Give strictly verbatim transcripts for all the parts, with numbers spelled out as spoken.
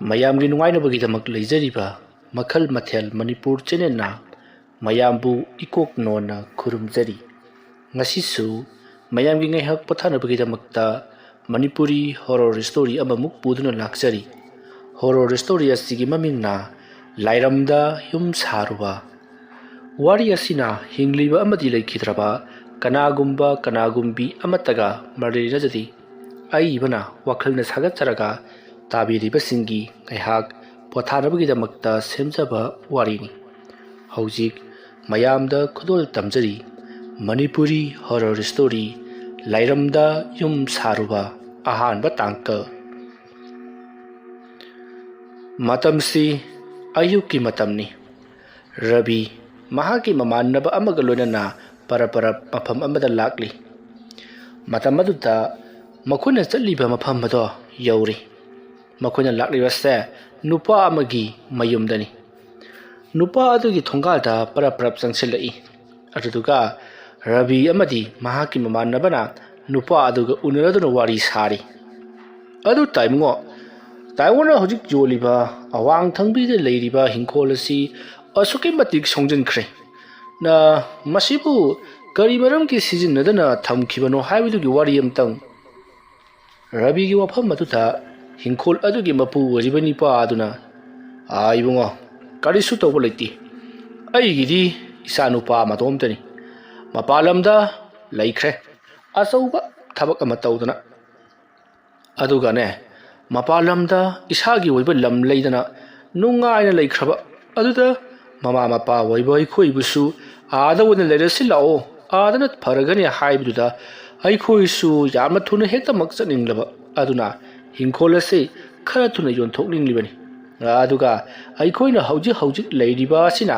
ꯃꯌꯥꯝꯒꯤ ꯅꯨꯡꯉꯥꯏꯅꯕꯒꯤꯗꯃꯛ ꯂꯩꯖꯔꯤꯕ ꯃꯈꯜ ꯃꯊꯦꯜ ꯃꯅꯤꯄꯨꯔ ꯆꯦꯅꯦꯜꯅ ꯃꯌꯥꯝꯕꯨ ꯏꯀꯣꯛ ꯅꯣꯟꯅ ꯈꯨꯔꯨꯝꯖꯔꯤ꯫ ꯉꯁꯤꯁꯨ ꯃꯌꯥꯝꯒꯤ ꯉꯥꯏꯍꯥꯛ ꯄꯣꯊꯥꯅꯕꯒꯤꯗꯃꯛꯇ ꯃꯅꯤꯄꯨꯔꯤ ꯍꯣꯔꯣꯔ ꯁ꯭ꯇꯣꯔꯤ ꯑꯃꯃꯨꯛ ꯄꯨꯗꯨꯅ ꯂꯥꯛꯆꯔꯤ꯫ ꯍꯣꯔꯣꯔ ꯁ꯭ꯇꯣꯔꯤ ꯑꯁꯤꯒꯤ ꯃꯃꯤꯡꯅ ꯂꯥꯏꯔꯝꯗ ꯌꯨꯝ ꯁꯥꯔꯨꯕ꯫ ꯋꯥꯔꯤ ꯑꯁꯤꯅ ꯍꯤꯡꯂꯤꯕ ꯑꯃꯗꯤ ꯂꯩꯈꯤꯗ꯭ꯔꯕ ꯀꯅꯥꯒꯨꯝꯕ ꯀꯅꯥꯒꯨꯝꯕꯤ ꯑꯃꯠꯇꯒ ꯃꯔꯤ ꯂꯩꯅꯖꯗꯦ꯫ ꯑꯏꯕꯅ ꯋꯥꯈꯜꯅ ꯁꯥꯒꯠꯆꯔꯒ ꯇꯥꯕꯤꯔꯤꯕꯁꯤꯡꯒꯤ ꯉꯥꯏꯍꯥꯛ ꯄꯣꯊꯥꯅꯕꯒꯤꯗꯃꯛꯇ ꯁꯦꯝꯖꯕ ꯋꯥꯔꯤꯅꯤ꯫ ꯍꯧꯖꯤꯛ ꯃꯌꯥꯝꯗ ꯈꯨꯗꯣꯜ ꯇꯝꯖꯔꯤ ꯃꯅꯤꯄꯨꯔꯤ ꯍꯣꯔꯣꯔ ꯁ꯭ꯇꯣꯔꯤ ꯂꯥꯏꯔꯝꯗ ꯌꯨꯝ ꯁꯥꯔꯨꯕ ꯑꯍꯥꯟꯕ ꯇꯥꯡꯀꯛ꯫ ꯃꯇꯝꯁꯤ ꯑꯌꯨꯛꯀꯤ ꯃꯇꯝꯅꯤ꯫ ꯔꯕꯤ ꯃꯍꯥꯛꯀꯤ ꯃꯃꯥꯟꯅꯕ ꯑꯃꯒ ꯂꯣꯏꯅꯅ ꯄꯔꯞ ꯄꯔꯞ ꯃꯐꯝ ꯑꯃꯗ ꯂꯥꯛꯂꯤ꯫ ꯃꯇꯝ ꯑꯗꯨꯗ ꯃꯈꯣꯏꯅ ꯆꯠꯂꯤꯕ ꯃꯐꯝ ꯑꯗꯣ ꯌꯧꯔꯤ꯫ ꯃꯈꯣꯏꯅ ꯂꯥꯛꯂꯤꯕꯁꯦ ꯅꯨꯄꯥ ꯑꯃꯒꯤ ꯃꯌꯨꯝꯗꯅꯤ꯫ ꯅꯨꯄꯥ ꯑꯗꯨꯒꯤ ꯊꯣꯡꯒꯥꯜꯗ ꯄꯔꯞ ꯄꯔꯞ ꯆꯪꯁꯤꯜꯂꯛꯏ꯫ ꯑꯗꯨꯗꯨꯒ ꯔꯕꯤ ꯑꯃꯗꯤ ꯃꯍꯥꯛꯀꯤ ꯃꯃꯥꯟꯅꯕꯅ ꯅꯨꯄꯥ ꯑꯗꯨꯒ ꯎꯅꯔꯗꯨꯅ ꯋꯥꯔꯤ ꯁꯥꯔꯤ꯫ "ꯑꯗꯨ ꯇꯥꯏꯕꯨꯡꯉꯣ, ꯇꯥꯏꯕꯨꯡꯉꯣꯅ ꯍꯧꯖꯤꯛ ꯌꯣꯜꯂꯤꯕ ꯑꯋꯥꯡ ꯊꯪꯕꯤꯗ ꯂꯩꯔꯤꯕ ꯍꯤꯡꯈꯣꯜ ꯑꯁꯤ ꯑꯁꯨꯛꯀꯤ ꯃꯇꯤꯛ ꯁꯣꯡꯖꯤꯟꯈ꯭ꯔꯦ꯫ ꯅ ꯃꯁꯤꯕꯨ ꯀꯔꯤ ꯃꯔꯝꯒꯤ ꯁꯤꯖꯤꯟꯅꯗꯅ ꯊꯝꯈꯤꯕꯅꯣ ꯍꯥꯏꯕꯗꯨꯒꯤ ꯋꯥꯔꯤ ꯑꯃꯇꯪ?" ꯔꯕꯤꯒꯤ ꯋꯥꯐꯝ ꯑꯗꯨꯗ ꯍꯤꯡꯈꯣꯜ ꯑꯗꯨꯒꯤ ꯃꯄꯨ ꯑꯣꯏꯔꯤꯕ ꯅꯨꯄꯥ ꯑꯗꯨꯅ, "ꯑꯥ, ꯏꯕꯨꯡꯉꯣ, ꯀꯔꯤꯁꯨ ꯇꯧꯕ ꯂꯩꯇꯦ꯫ ꯑꯩꯒꯤꯗꯤ ꯏꯆꯥ ꯅꯨꯄꯥ ꯃꯇꯣꯝꯇꯅꯤ꯫ ꯃꯄꯥꯟ ꯂꯝꯗ ꯂꯩꯈ꯭ꯔꯦ, ꯑꯆꯧꯕ ꯊꯕꯛ ꯑꯃ ꯇꯧꯗꯅ꯫ ꯑꯗꯨꯒꯅꯦ, ꯃꯄꯥꯟ ꯂꯝꯗ ꯏꯁꯥꯒꯤ ꯑꯣꯏꯕ ꯂꯝ ꯂꯩꯗꯅ ꯅꯨꯡꯉꯥꯏꯅ ꯂꯩꯈ꯭ꯔꯕ ꯑꯗꯨꯗ ꯃꯃꯥ ꯃꯄꯥ ꯑꯣꯏꯕ ꯑꯩꯈꯣꯏꯕꯨꯁꯨ ꯑꯥꯗ ꯑꯣꯏꯅ ꯂꯩꯔꯁꯤ ꯂꯥꯛꯑꯣ, ꯑꯥꯗꯅ ꯐꯔꯒꯅꯤ ꯍꯥꯏꯕꯗꯨꯗ ꯑꯩꯈꯣꯏꯁꯨ ꯌꯥꯝꯅ ꯊꯨꯅ ꯍꯦꯛꯇꯃꯛ ꯆꯠꯅꯤꯡꯂꯕ꯫ ꯑꯗꯨꯅ ꯍꯤꯡꯈꯣꯜ ꯑꯁꯤ ꯈꯔ ꯊꯨꯅ ꯌꯣꯟꯊꯣꯛꯅꯤꯡꯂꯤꯕꯅꯤ꯫ ꯑꯗꯨꯒ ꯑꯩꯈꯣꯏꯅ ꯍꯧꯖꯤꯛ ꯍꯧꯖꯤꯛ ꯂꯩꯔꯤꯕ ꯑꯁꯤꯅ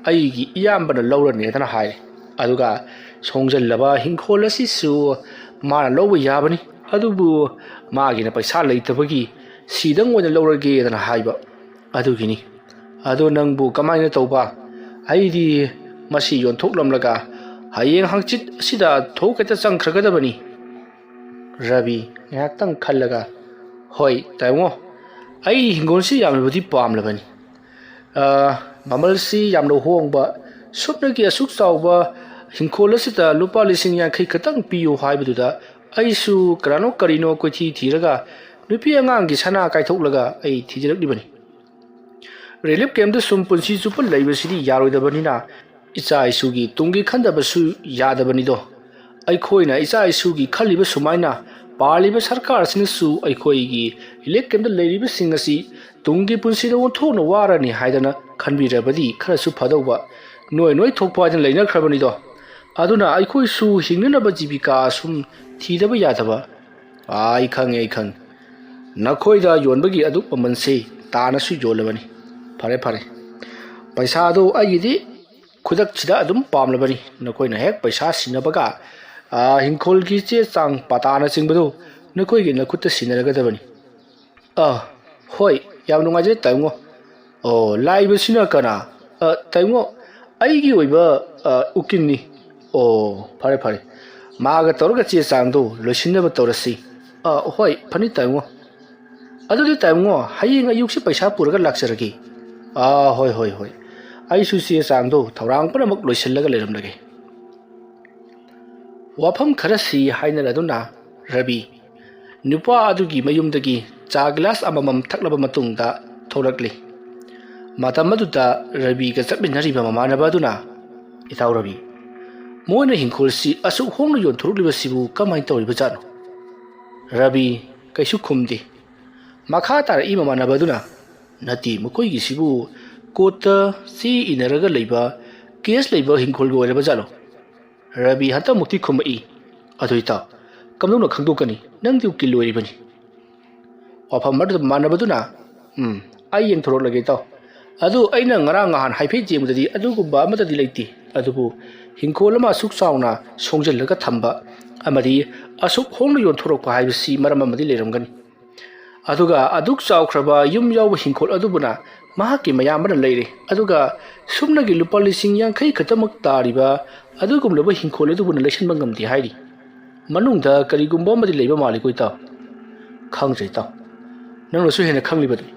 ꯑꯩꯒꯤ ꯏꯌꯥꯝꯕꯅ ꯂꯧꯔꯅꯦꯗꯅ ꯍꯥꯏ꯫ ꯑꯗꯨꯒ ꯁꯣꯡꯖꯜꯂꯕ ꯍꯤꯡꯈꯣꯜ ꯑꯁꯤꯁꯨ ꯃꯥꯅ ꯂꯧꯕ ꯌꯥꯕꯅꯤ, ꯑꯗꯨꯕꯨ ꯃꯥꯒꯤꯅ ꯄꯩꯁꯥ ꯂꯩꯇꯕꯒꯤ ꯁꯤꯗꯪ ꯑꯣꯏꯅ ꯂꯧꯔꯒꯦꯗꯅ ꯍꯥꯏꯕ ꯑꯗꯨꯒꯤꯅꯤ꯫ ꯑꯗꯣ ꯅꯪꯕꯨ ꯀꯃꯥꯏꯅ ꯇꯧꯕ? ꯑꯩꯗꯤ ꯃꯁꯤ ꯌꯣꯟꯊꯣꯛꯂꯝꯂꯒ ꯍꯌꯦꯡ ꯍꯪꯆꯤꯠ ꯑꯁꯤꯗ ꯊꯣꯛ ꯍꯦꯛꯇ ꯆꯪꯈ꯭ꯔꯒꯗꯕꯅꯤ꯫ ꯔꯕꯤ ꯉꯥꯏꯍꯥꯛꯇꯪ ꯈꯜꯂꯒ, "ꯍꯣꯏ ꯇꯥꯏꯕꯨꯡꯉꯣ, ꯑꯩ ꯍꯤꯡꯒꯣꯜꯁꯤ ꯌꯥꯝꯅꯕꯨꯗꯤ ꯄꯥꯝꯂꯕꯅꯤ꯫ ꯑ, ꯃꯃꯜꯁꯤ ꯌꯥꯝꯅ ꯍꯣꯡꯕ, ꯁꯨꯞꯅꯒꯤ ꯑꯁꯨꯛ ꯆꯥꯎꯕ ꯍꯤꯡꯈꯣꯜ ꯑꯁꯤꯗ ꯂꯨꯄꯥ ꯂꯤꯁꯤꯡ ꯌꯥꯡꯈꯩ ꯈꯛꯇꯪ ꯄꯤꯌꯨ ꯍꯥꯏꯕꯗꯨꯗ ꯑꯩꯁꯨ ꯀꯅꯥꯅꯣ ꯀꯔꯤꯅꯣ ꯀꯣꯏꯊꯤ ꯊꯤꯔꯒ ꯅꯨꯄꯤ ꯑꯉꯥꯡꯒꯤ ꯁꯅꯥ ꯀꯥꯏꯊꯣꯛꯂꯒ ꯑꯩ ꯊꯤꯖꯔꯛꯂꯤꯕꯅꯤ꯫ ꯔꯤꯂꯤꯐ ꯀꯦꯝꯞꯇ ꯁꯨꯝ ꯄꯨꯟꯁꯤ ꯆꯨꯞꯄ ꯂꯩꯕꯁꯤꯗꯤ ꯌꯥꯔꯣꯏꯗꯕꯅꯤꯅ ꯏꯆꯥ ꯏꯁꯨꯒꯤ ꯇꯨꯡꯒꯤ ꯈꯟꯗꯕꯁꯨ ꯌꯥꯗꯕꯅꯤꯗꯣ꯫ ꯑꯩꯈꯣꯏꯅ ꯏꯆꯥ ꯏꯁꯨꯒꯤ ꯈꯜꯂꯤꯕ ꯁꯨꯃꯥꯏꯅ ꯄꯥꯜꯂꯤꯕ ꯁꯔꯀꯥꯔꯁꯤꯅꯁꯨ ꯑꯩꯈꯣꯏꯒꯤ ꯔꯤꯂꯤꯐ ꯀꯦꯝꯞꯇ ꯂꯩꯔꯤꯕꯁꯤꯡ ꯑꯁꯤ ꯇꯨꯡꯒꯤ ꯄꯨꯟꯁꯤꯗ ꯑꯣꯟꯊꯣꯛꯅ ꯋꯥꯔꯅꯤ ꯍꯥꯏꯗꯅ ꯈꯟꯕꯤꯔꯕꯗꯤ ꯈꯔꯁꯨ ꯐꯗꯧꯕ꯫ ꯅꯣꯏ ꯅꯣꯏ ꯊꯣꯛꯄ ꯍꯥꯏꯗꯅ ꯂꯩꯅꯈ꯭ꯔꯕꯅꯤꯗꯣ꯫ ꯑꯗꯨꯅ ꯑꯩꯈꯣꯏꯁꯨ ꯍꯤꯡꯅꯅꯕ ꯖꯤꯕꯤꯀꯥ ꯁꯨꯝ ꯊꯤꯗꯕ ꯌꯥꯗꯕ꯫ ꯑꯥ, ꯑꯩ ꯈꯪꯉꯦ, ꯑꯩ ꯈꯪꯉꯦ꯫ ꯅꯈꯣꯏꯗ ꯌꯣꯟꯕꯒꯤ ꯑꯗꯨꯛ ꯃꯃꯜꯁꯤ ꯇꯥꯅꯁꯨ ꯌꯣꯜꯂꯕꯅꯤ꯫ ꯐꯔꯦ, ꯐꯔꯦ꯫ ꯄꯩꯁꯥꯗꯨ ꯑꯩꯒꯤꯗꯤ ꯈꯨꯗꯛꯁꯤꯗ ꯑꯗꯨꯝ ꯄꯥꯝꯂꯕꯅꯤ꯫ ꯅꯈꯣꯏꯅ ꯍꯦꯛ ꯄꯩꯁꯥ ꯁꯤꯟꯅꯕꯒ, ꯑꯥ, ꯍꯤꯡꯈꯣꯜꯒꯤ ꯆꯦ ꯆꯥꯡ ꯄꯇꯥꯅꯆꯤꯡꯕꯗꯨ ꯅꯈꯣꯏꯒꯤ ꯅꯈꯨꯠꯇ ꯁꯤꯟꯅꯔꯒꯗꯕꯅꯤ꯫ ꯑꯥ, ꯍꯣꯏ, ꯌꯥꯝ ꯅꯨꯡꯉꯥꯏꯖꯔꯦ ꯇꯥꯏꯕꯨꯡꯉꯣ꯫ ꯑꯣ, ꯂꯥꯛꯏꯕꯁꯤꯅ ꯀꯅꯥ? ꯑ, ꯇꯥꯏꯕꯨꯡꯉꯣ, ꯑꯩꯒꯤ ꯑꯣꯏꯕ, ꯑ, ꯎꯀꯤꯜꯅꯤ꯫ ꯑꯣ, ꯐꯔꯦ, ꯐꯔꯦ꯫ ꯃꯥꯒ ꯇꯧꯔꯒ ꯆꯦ ꯆꯥꯡꯗꯣ ꯂꯣꯏꯁꯤꯟꯅꯕ ꯇꯧꯔꯁꯤ꯫ ꯑ, ꯍꯣꯏ, ꯐꯅꯤ ꯇꯥꯏꯕꯨꯡꯉꯣ꯫ ꯑꯗꯨꯗꯤ ꯇꯥꯏꯕꯨꯡꯉꯣ, ꯍꯌꯦꯡ ꯑꯌꯨꯛꯁꯤ ꯄꯩꯁꯥ ꯄꯨꯔꯒ ꯂꯥꯛꯆꯔꯒꯦ꯫ ꯑ, ꯍꯣꯏ, ꯍꯣꯏ, ꯍꯣꯏ꯫ ꯑꯩꯁꯨ ꯆꯦ ꯆꯥꯡꯗꯣ ꯊꯧꯔꯥꯡ ꯄꯨꯝꯅꯃꯛ ꯂꯣꯏꯁꯤꯜꯂꯒ ꯂꯩꯔꯝꯂꯒꯦ꯫ ꯋꯥꯐꯝ ꯈꯔꯁꯤ ꯍꯥꯏꯅꯔꯗꯨꯅ ꯔꯕꯤ ꯅꯨꯄꯥ ꯑꯗꯨꯒꯤ ꯃꯌꯨꯝꯗꯒꯤ ꯆꯥ ꯒꯤꯂꯥꯁ ꯑꯃꯃꯝ ꯊꯛꯂꯕ ꯃꯇꯨꯡꯗ ꯊꯣꯛꯂꯛꯂꯤ꯫ ꯃꯇꯝ ꯑꯗꯨꯗ ꯔꯕꯤꯒ ꯆꯠꯃꯤꯟꯅꯔꯤꯕ ꯃꯃꯥꯟꯅꯕ ꯑꯗꯨꯅ, "ꯏꯇꯥꯎ ꯔꯕꯤ, ꯃꯣꯏꯅ ꯍꯤꯡꯈꯣꯜꯁꯤ ꯑꯁꯨꯛ ꯍꯣꯡꯅ ꯌꯣꯟꯊꯣꯔꯛꯂꯤꯕꯁꯤꯕꯨ ꯀꯃꯥꯏꯅ ꯇꯧꯔꯤꯕꯖꯥꯠꯅꯣ?" ꯔꯕꯤ ꯀꯩꯁꯨ ꯈꯨꯝꯗꯦ꯫ ꯃꯈꯥ ꯇꯥꯔꯛꯏ ꯃꯃꯥꯟꯅꯕ ꯑꯗꯨꯅ, "ꯅꯠꯇꯦ, ꯃꯈꯣꯏꯒꯤꯁꯤꯕꯨ ꯀꯣꯔꯠꯇ ꯆꯦ ꯏꯅꯔꯒ ꯂꯩꯕ, ꯀꯦꯁ ꯂꯩꯕ ꯍꯤꯡꯈꯣꯜꯒꯤ ꯑꯣꯏꯔꯕ ꯖꯥꯠꯂꯣ?" ꯔꯕꯤ ꯍꯟꯇꯛꯃꯨꯛꯇꯤ ꯈꯨꯝꯃꯛꯏ, "ꯑꯗꯨ ꯏꯇꯥꯎ, ꯀꯝꯗꯧꯅ ꯈꯪꯗꯣꯛꯀꯅꯤ? ꯅꯪꯗꯤ ꯎꯀꯤꯜ ꯑꯣꯏꯔꯤꯕꯅꯤ꯫" ꯋꯥꯐꯝ ꯑꯗꯨꯗ ꯃꯃꯥꯟꯅꯕꯗꯨꯅ, "ꯎꯝ, ꯑꯩ ꯌꯦꯡꯊꯣꯔꯛꯂꯒꯦ ꯏꯇꯥꯎ꯫ ꯑꯗꯨ ꯑꯩꯅ ꯉꯔꯥꯡ ꯅꯍꯥꯟ ꯍꯥꯏꯐꯦꯠ ꯌꯦꯡꯕꯗꯗꯤ ꯑꯗꯨꯒꯨꯝꯕ ꯑꯃꯠꯇꯗꯤ ꯂꯩꯇꯦ꯫ ꯑꯗꯨꯕꯨ ꯍꯤꯡꯈꯣꯜ ꯑꯃ ꯑꯁꯨꯛ ꯆꯥꯎꯅ ꯁꯣꯡꯖꯤꯜꯂꯒ ꯊꯝꯕ ꯑꯃꯗꯤ ꯑꯁꯨꯛ ꯍꯣꯡꯅ ꯌꯣꯟꯊꯣꯔꯛꯄ ꯍꯥꯏꯕꯁꯤ ꯃꯔꯝ ꯑꯃꯗꯤ ꯂꯩꯔꯝꯒꯅꯤ꯫ ꯑꯗꯨꯒ ꯑꯗꯨꯛ ꯆꯥꯎꯈ꯭ꯔꯕ ꯌꯨꯝ ꯌꯥꯎꯕ ꯍꯤꯡꯈꯣꯜ ꯑꯗꯨꯕꯨꯅ ꯃꯍꯥꯛꯀꯤ ꯃꯌꯥꯝꯕꯅ ꯂꯩꯔꯦ꯫ ꯑꯗꯨꯒ ꯁꯨꯞꯅꯒꯤ ꯂꯨꯄꯥ ꯂꯤꯁꯤꯡ ꯌꯥꯡꯈꯩ ꯈꯛꯇꯃꯛ ꯇꯥꯔꯤꯕ ꯑꯗꯨꯒꯨꯝꯂꯕ ꯍꯤꯡꯈꯣꯜ ꯑꯗꯨꯕꯨꯅ ꯂꯩꯁꯤꯟꯕ ꯉꯝꯗꯦ ꯍꯥꯏꯔꯤ꯫ ꯃꯅꯨꯡꯗ ꯀꯔꯤꯒꯨꯝꯕ ꯑꯃꯗꯤ ꯂꯩꯕ ꯃꯥꯜꯂꯤꯀꯣ ꯏꯇꯥꯎ?" "ꯈꯪꯗ꯭ꯔꯦ ꯏꯇꯥꯎ꯫" ꯅꯪꯅꯁꯨ ꯍꯦꯟꯅ ꯈꯪꯂꯤꯕꯗꯨꯅꯤ꯫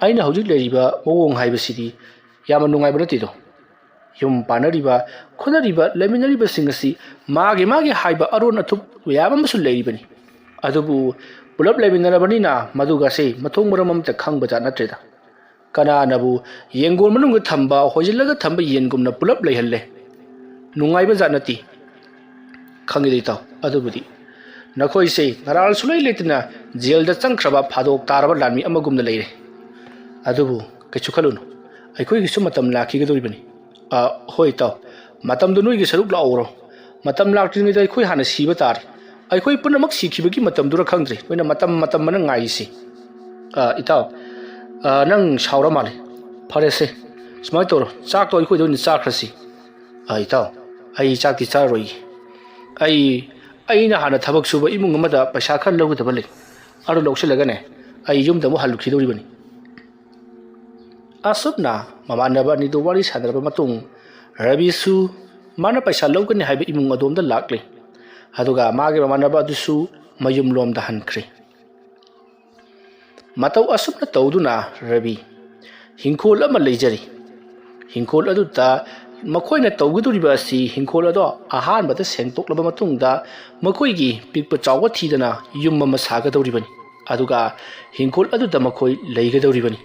ꯑꯩꯅ ꯍꯧꯖꯤꯛ ꯂꯩꯔꯤꯕ ꯃꯑꯣꯡ ꯍꯥꯏꯕꯁꯤꯗꯤ ꯌꯥꯝꯅ ꯅꯨꯡꯉꯥꯏꯕ ꯅꯠꯇꯦꯗꯣ꯫ ꯌꯨꯝ ꯄꯥꯟꯅꯔꯤꯕ, ꯈꯣꯠꯅꯔꯤꯕ, ꯂꯩꯃꯤꯟꯅꯔꯤꯕꯁꯤꯡ ꯑꯁꯤ ꯃꯥꯒꯤ ꯃꯥꯒꯤ ꯍꯥꯏꯕ ꯑꯔꯣꯟ ꯑꯊꯨꯞ ꯃꯌꯥꯝ ꯑꯃꯁꯨ ꯂꯩꯔꯤꯕꯅꯤ꯫ ꯑꯗꯨꯕꯨ ꯄꯨꯂꯞ ꯂꯩꯃꯤꯟꯅꯔꯕꯅꯤꯅ ꯃꯗꯨꯒꯁꯦ ꯃꯊꯣꯡ ꯃꯔꯝ ꯑꯃꯇ ꯈꯪꯕ ꯖꯥꯠ ꯅꯠꯇ꯭ꯔꯦꯗ꯫ ꯀꯅꯥꯅꯕꯨ ꯌꯦꯡꯒꯣꯜ ꯃꯅꯨꯡꯗ ꯊꯝꯕ, ꯍꯣꯏꯖꯤꯜꯂꯒ ꯊꯝꯕ ꯌꯦꯟꯒꯨꯝꯅ ꯄꯨꯂꯞ ꯂꯩꯍꯜꯂꯦ? ꯅꯨꯡꯉꯥꯏꯕ ꯖꯥꯠ ꯅꯠꯇꯦ꯫ ꯈꯪꯉꯤꯗ ꯏꯇꯥꯎ, ꯑꯗꯨꯕꯨꯗꯤ ꯅꯈꯣꯏꯁꯦ ꯅꯔꯥꯜ ꯁꯨꯂꯩ ꯂꯩꯇꯅ ꯖꯦꯜꯗ ꯆꯪꯈ꯭ꯔꯕ ꯐꯥꯗꯣꯛ ꯇꯥꯔꯕ ꯂꯥꯟꯃꯤ ꯑꯃꯒꯨꯝꯅ ꯂꯩꯔꯦ꯫ ꯑꯗꯨꯕꯨ ꯀꯩꯁꯨ ꯈꯜꯂꯨꯅꯨ, ꯑꯩꯈꯣꯏꯒꯤꯁꯨ ꯃꯇꯝ ꯂꯥꯛꯈꯤꯒꯗꯧꯔꯤꯕꯅꯤ꯫ ꯑ, ꯍꯣꯏ ꯏꯇꯥꯎ, ꯃꯇꯝꯗꯨ ꯅꯣꯏꯒꯤ ꯁꯔꯨꯛ ꯂꯥꯛꯍꯧꯔꯣ꯫ ꯃꯇꯝ ꯂꯥꯛꯇ꯭ꯔꯤꯉꯩꯗ ꯑꯩꯈꯣꯏ ꯍꯥꯟꯅ ꯁꯤꯕ ꯇꯥꯔꯦ꯫ ꯑꯩꯈꯣꯏ ꯄꯨꯝꯅꯃꯛ ꯁꯤꯈꯤꯕꯒꯤ ꯃꯇꯝꯗꯨꯔ ꯈꯪꯗ꯭ꯔꯦ, ꯅꯣꯏꯅ ꯃꯇꯝ ꯃꯇꯝ ꯑꯅ ꯉꯥꯏꯔꯤꯁꯤ꯫ ꯑ, ꯏꯇꯥꯎ, ꯑ, ꯅꯪ ꯁꯥꯎꯔ ꯃꯥꯜꯂꯦ꯫ ꯐꯔꯦꯁꯦ, ꯁꯨꯃꯥꯏꯅ ꯇꯧꯔꯣ, ꯆꯥꯛꯇꯣ ꯑꯩꯈꯣꯏꯗ ꯑꯣꯏꯅ ꯆꯥꯈ꯭ꯔꯁꯤ꯫ ꯑ, ꯏꯇꯥꯎ, ꯑꯩ ꯆꯥꯛꯇꯤ ꯆꯥꯔꯔꯣꯏꯒꯦ꯫ ꯑꯩ, ꯑꯩꯅ ꯍꯥꯟꯅ ꯊꯕꯛ ꯁꯨꯕ ꯏꯃꯨꯡ ꯑꯃꯗ ꯄꯩꯁꯥ ꯈꯔ ꯂꯧꯒꯗꯕ ꯂꯩ, ꯑꯗꯨ ꯂꯧꯁꯤꯜꯂꯒꯅꯦ ꯑꯩ ꯌꯨꯝꯗ ꯑꯃꯨꯛ ꯍꯜꯂꯨꯈꯤꯗꯧꯔꯤꯕꯅꯤ꯫ ꯑꯁꯨꯝꯅ ꯃꯃꯥꯟꯅꯕ ꯑꯅꯤꯗꯨ ꯋꯥꯔꯤ ꯁꯥꯟꯅꯔꯕ ꯃꯇꯨꯡ, ꯔꯕꯤꯁꯨ ꯃꯥꯅ ꯄꯩꯁꯥ ꯂꯧꯒꯅꯤ ꯍꯥꯏꯕ ꯏꯃꯨꯡ ꯑꯗꯣꯝꯗ ꯂꯥꯛꯂꯦ꯫ ꯑꯗꯨꯒ ꯃꯥꯒꯤ ꯃꯃꯥꯟꯅꯕ ꯑꯗꯨꯁꯨ ꯃꯌꯨꯝꯂꯣꯝꯗ ꯍꯟꯈ꯭ꯔꯦ꯫ ꯃꯇꯧ ꯑꯁꯨꯝꯅ ꯇꯧꯗꯨꯅ ꯔꯕꯤ ꯍꯤꯡꯈꯣꯜ ꯑꯃ ꯂꯩꯖꯔꯤ꯫ ꯍꯤꯡꯈꯣꯜ ꯑꯗꯨꯗ ꯃꯈꯣꯏꯅ ꯇꯧꯒꯗꯧꯔꯤꯕ ꯑꯁꯤ, ꯍꯤꯡꯈꯣꯜ ꯑꯗꯣ ꯑꯍꯥꯟꯕꯗ ꯁꯦꯡꯗꯣꯛꯂꯕ ꯃꯇꯨꯡꯗ ꯃꯈꯣꯏꯒꯤ ꯄꯤꯛꯄ ꯆꯥꯎꯕ ꯊꯤꯗꯅ ꯌꯨꯝ ꯑꯃ ꯁꯥꯒꯗꯧꯔꯤꯕꯅꯤ꯫ ꯑꯗꯨꯒ ꯍꯤꯡꯈꯣꯜ ꯑꯗꯨꯗ ꯃꯈꯣꯏ ꯂꯩꯒꯗꯧꯔꯤꯕꯅꯤ꯫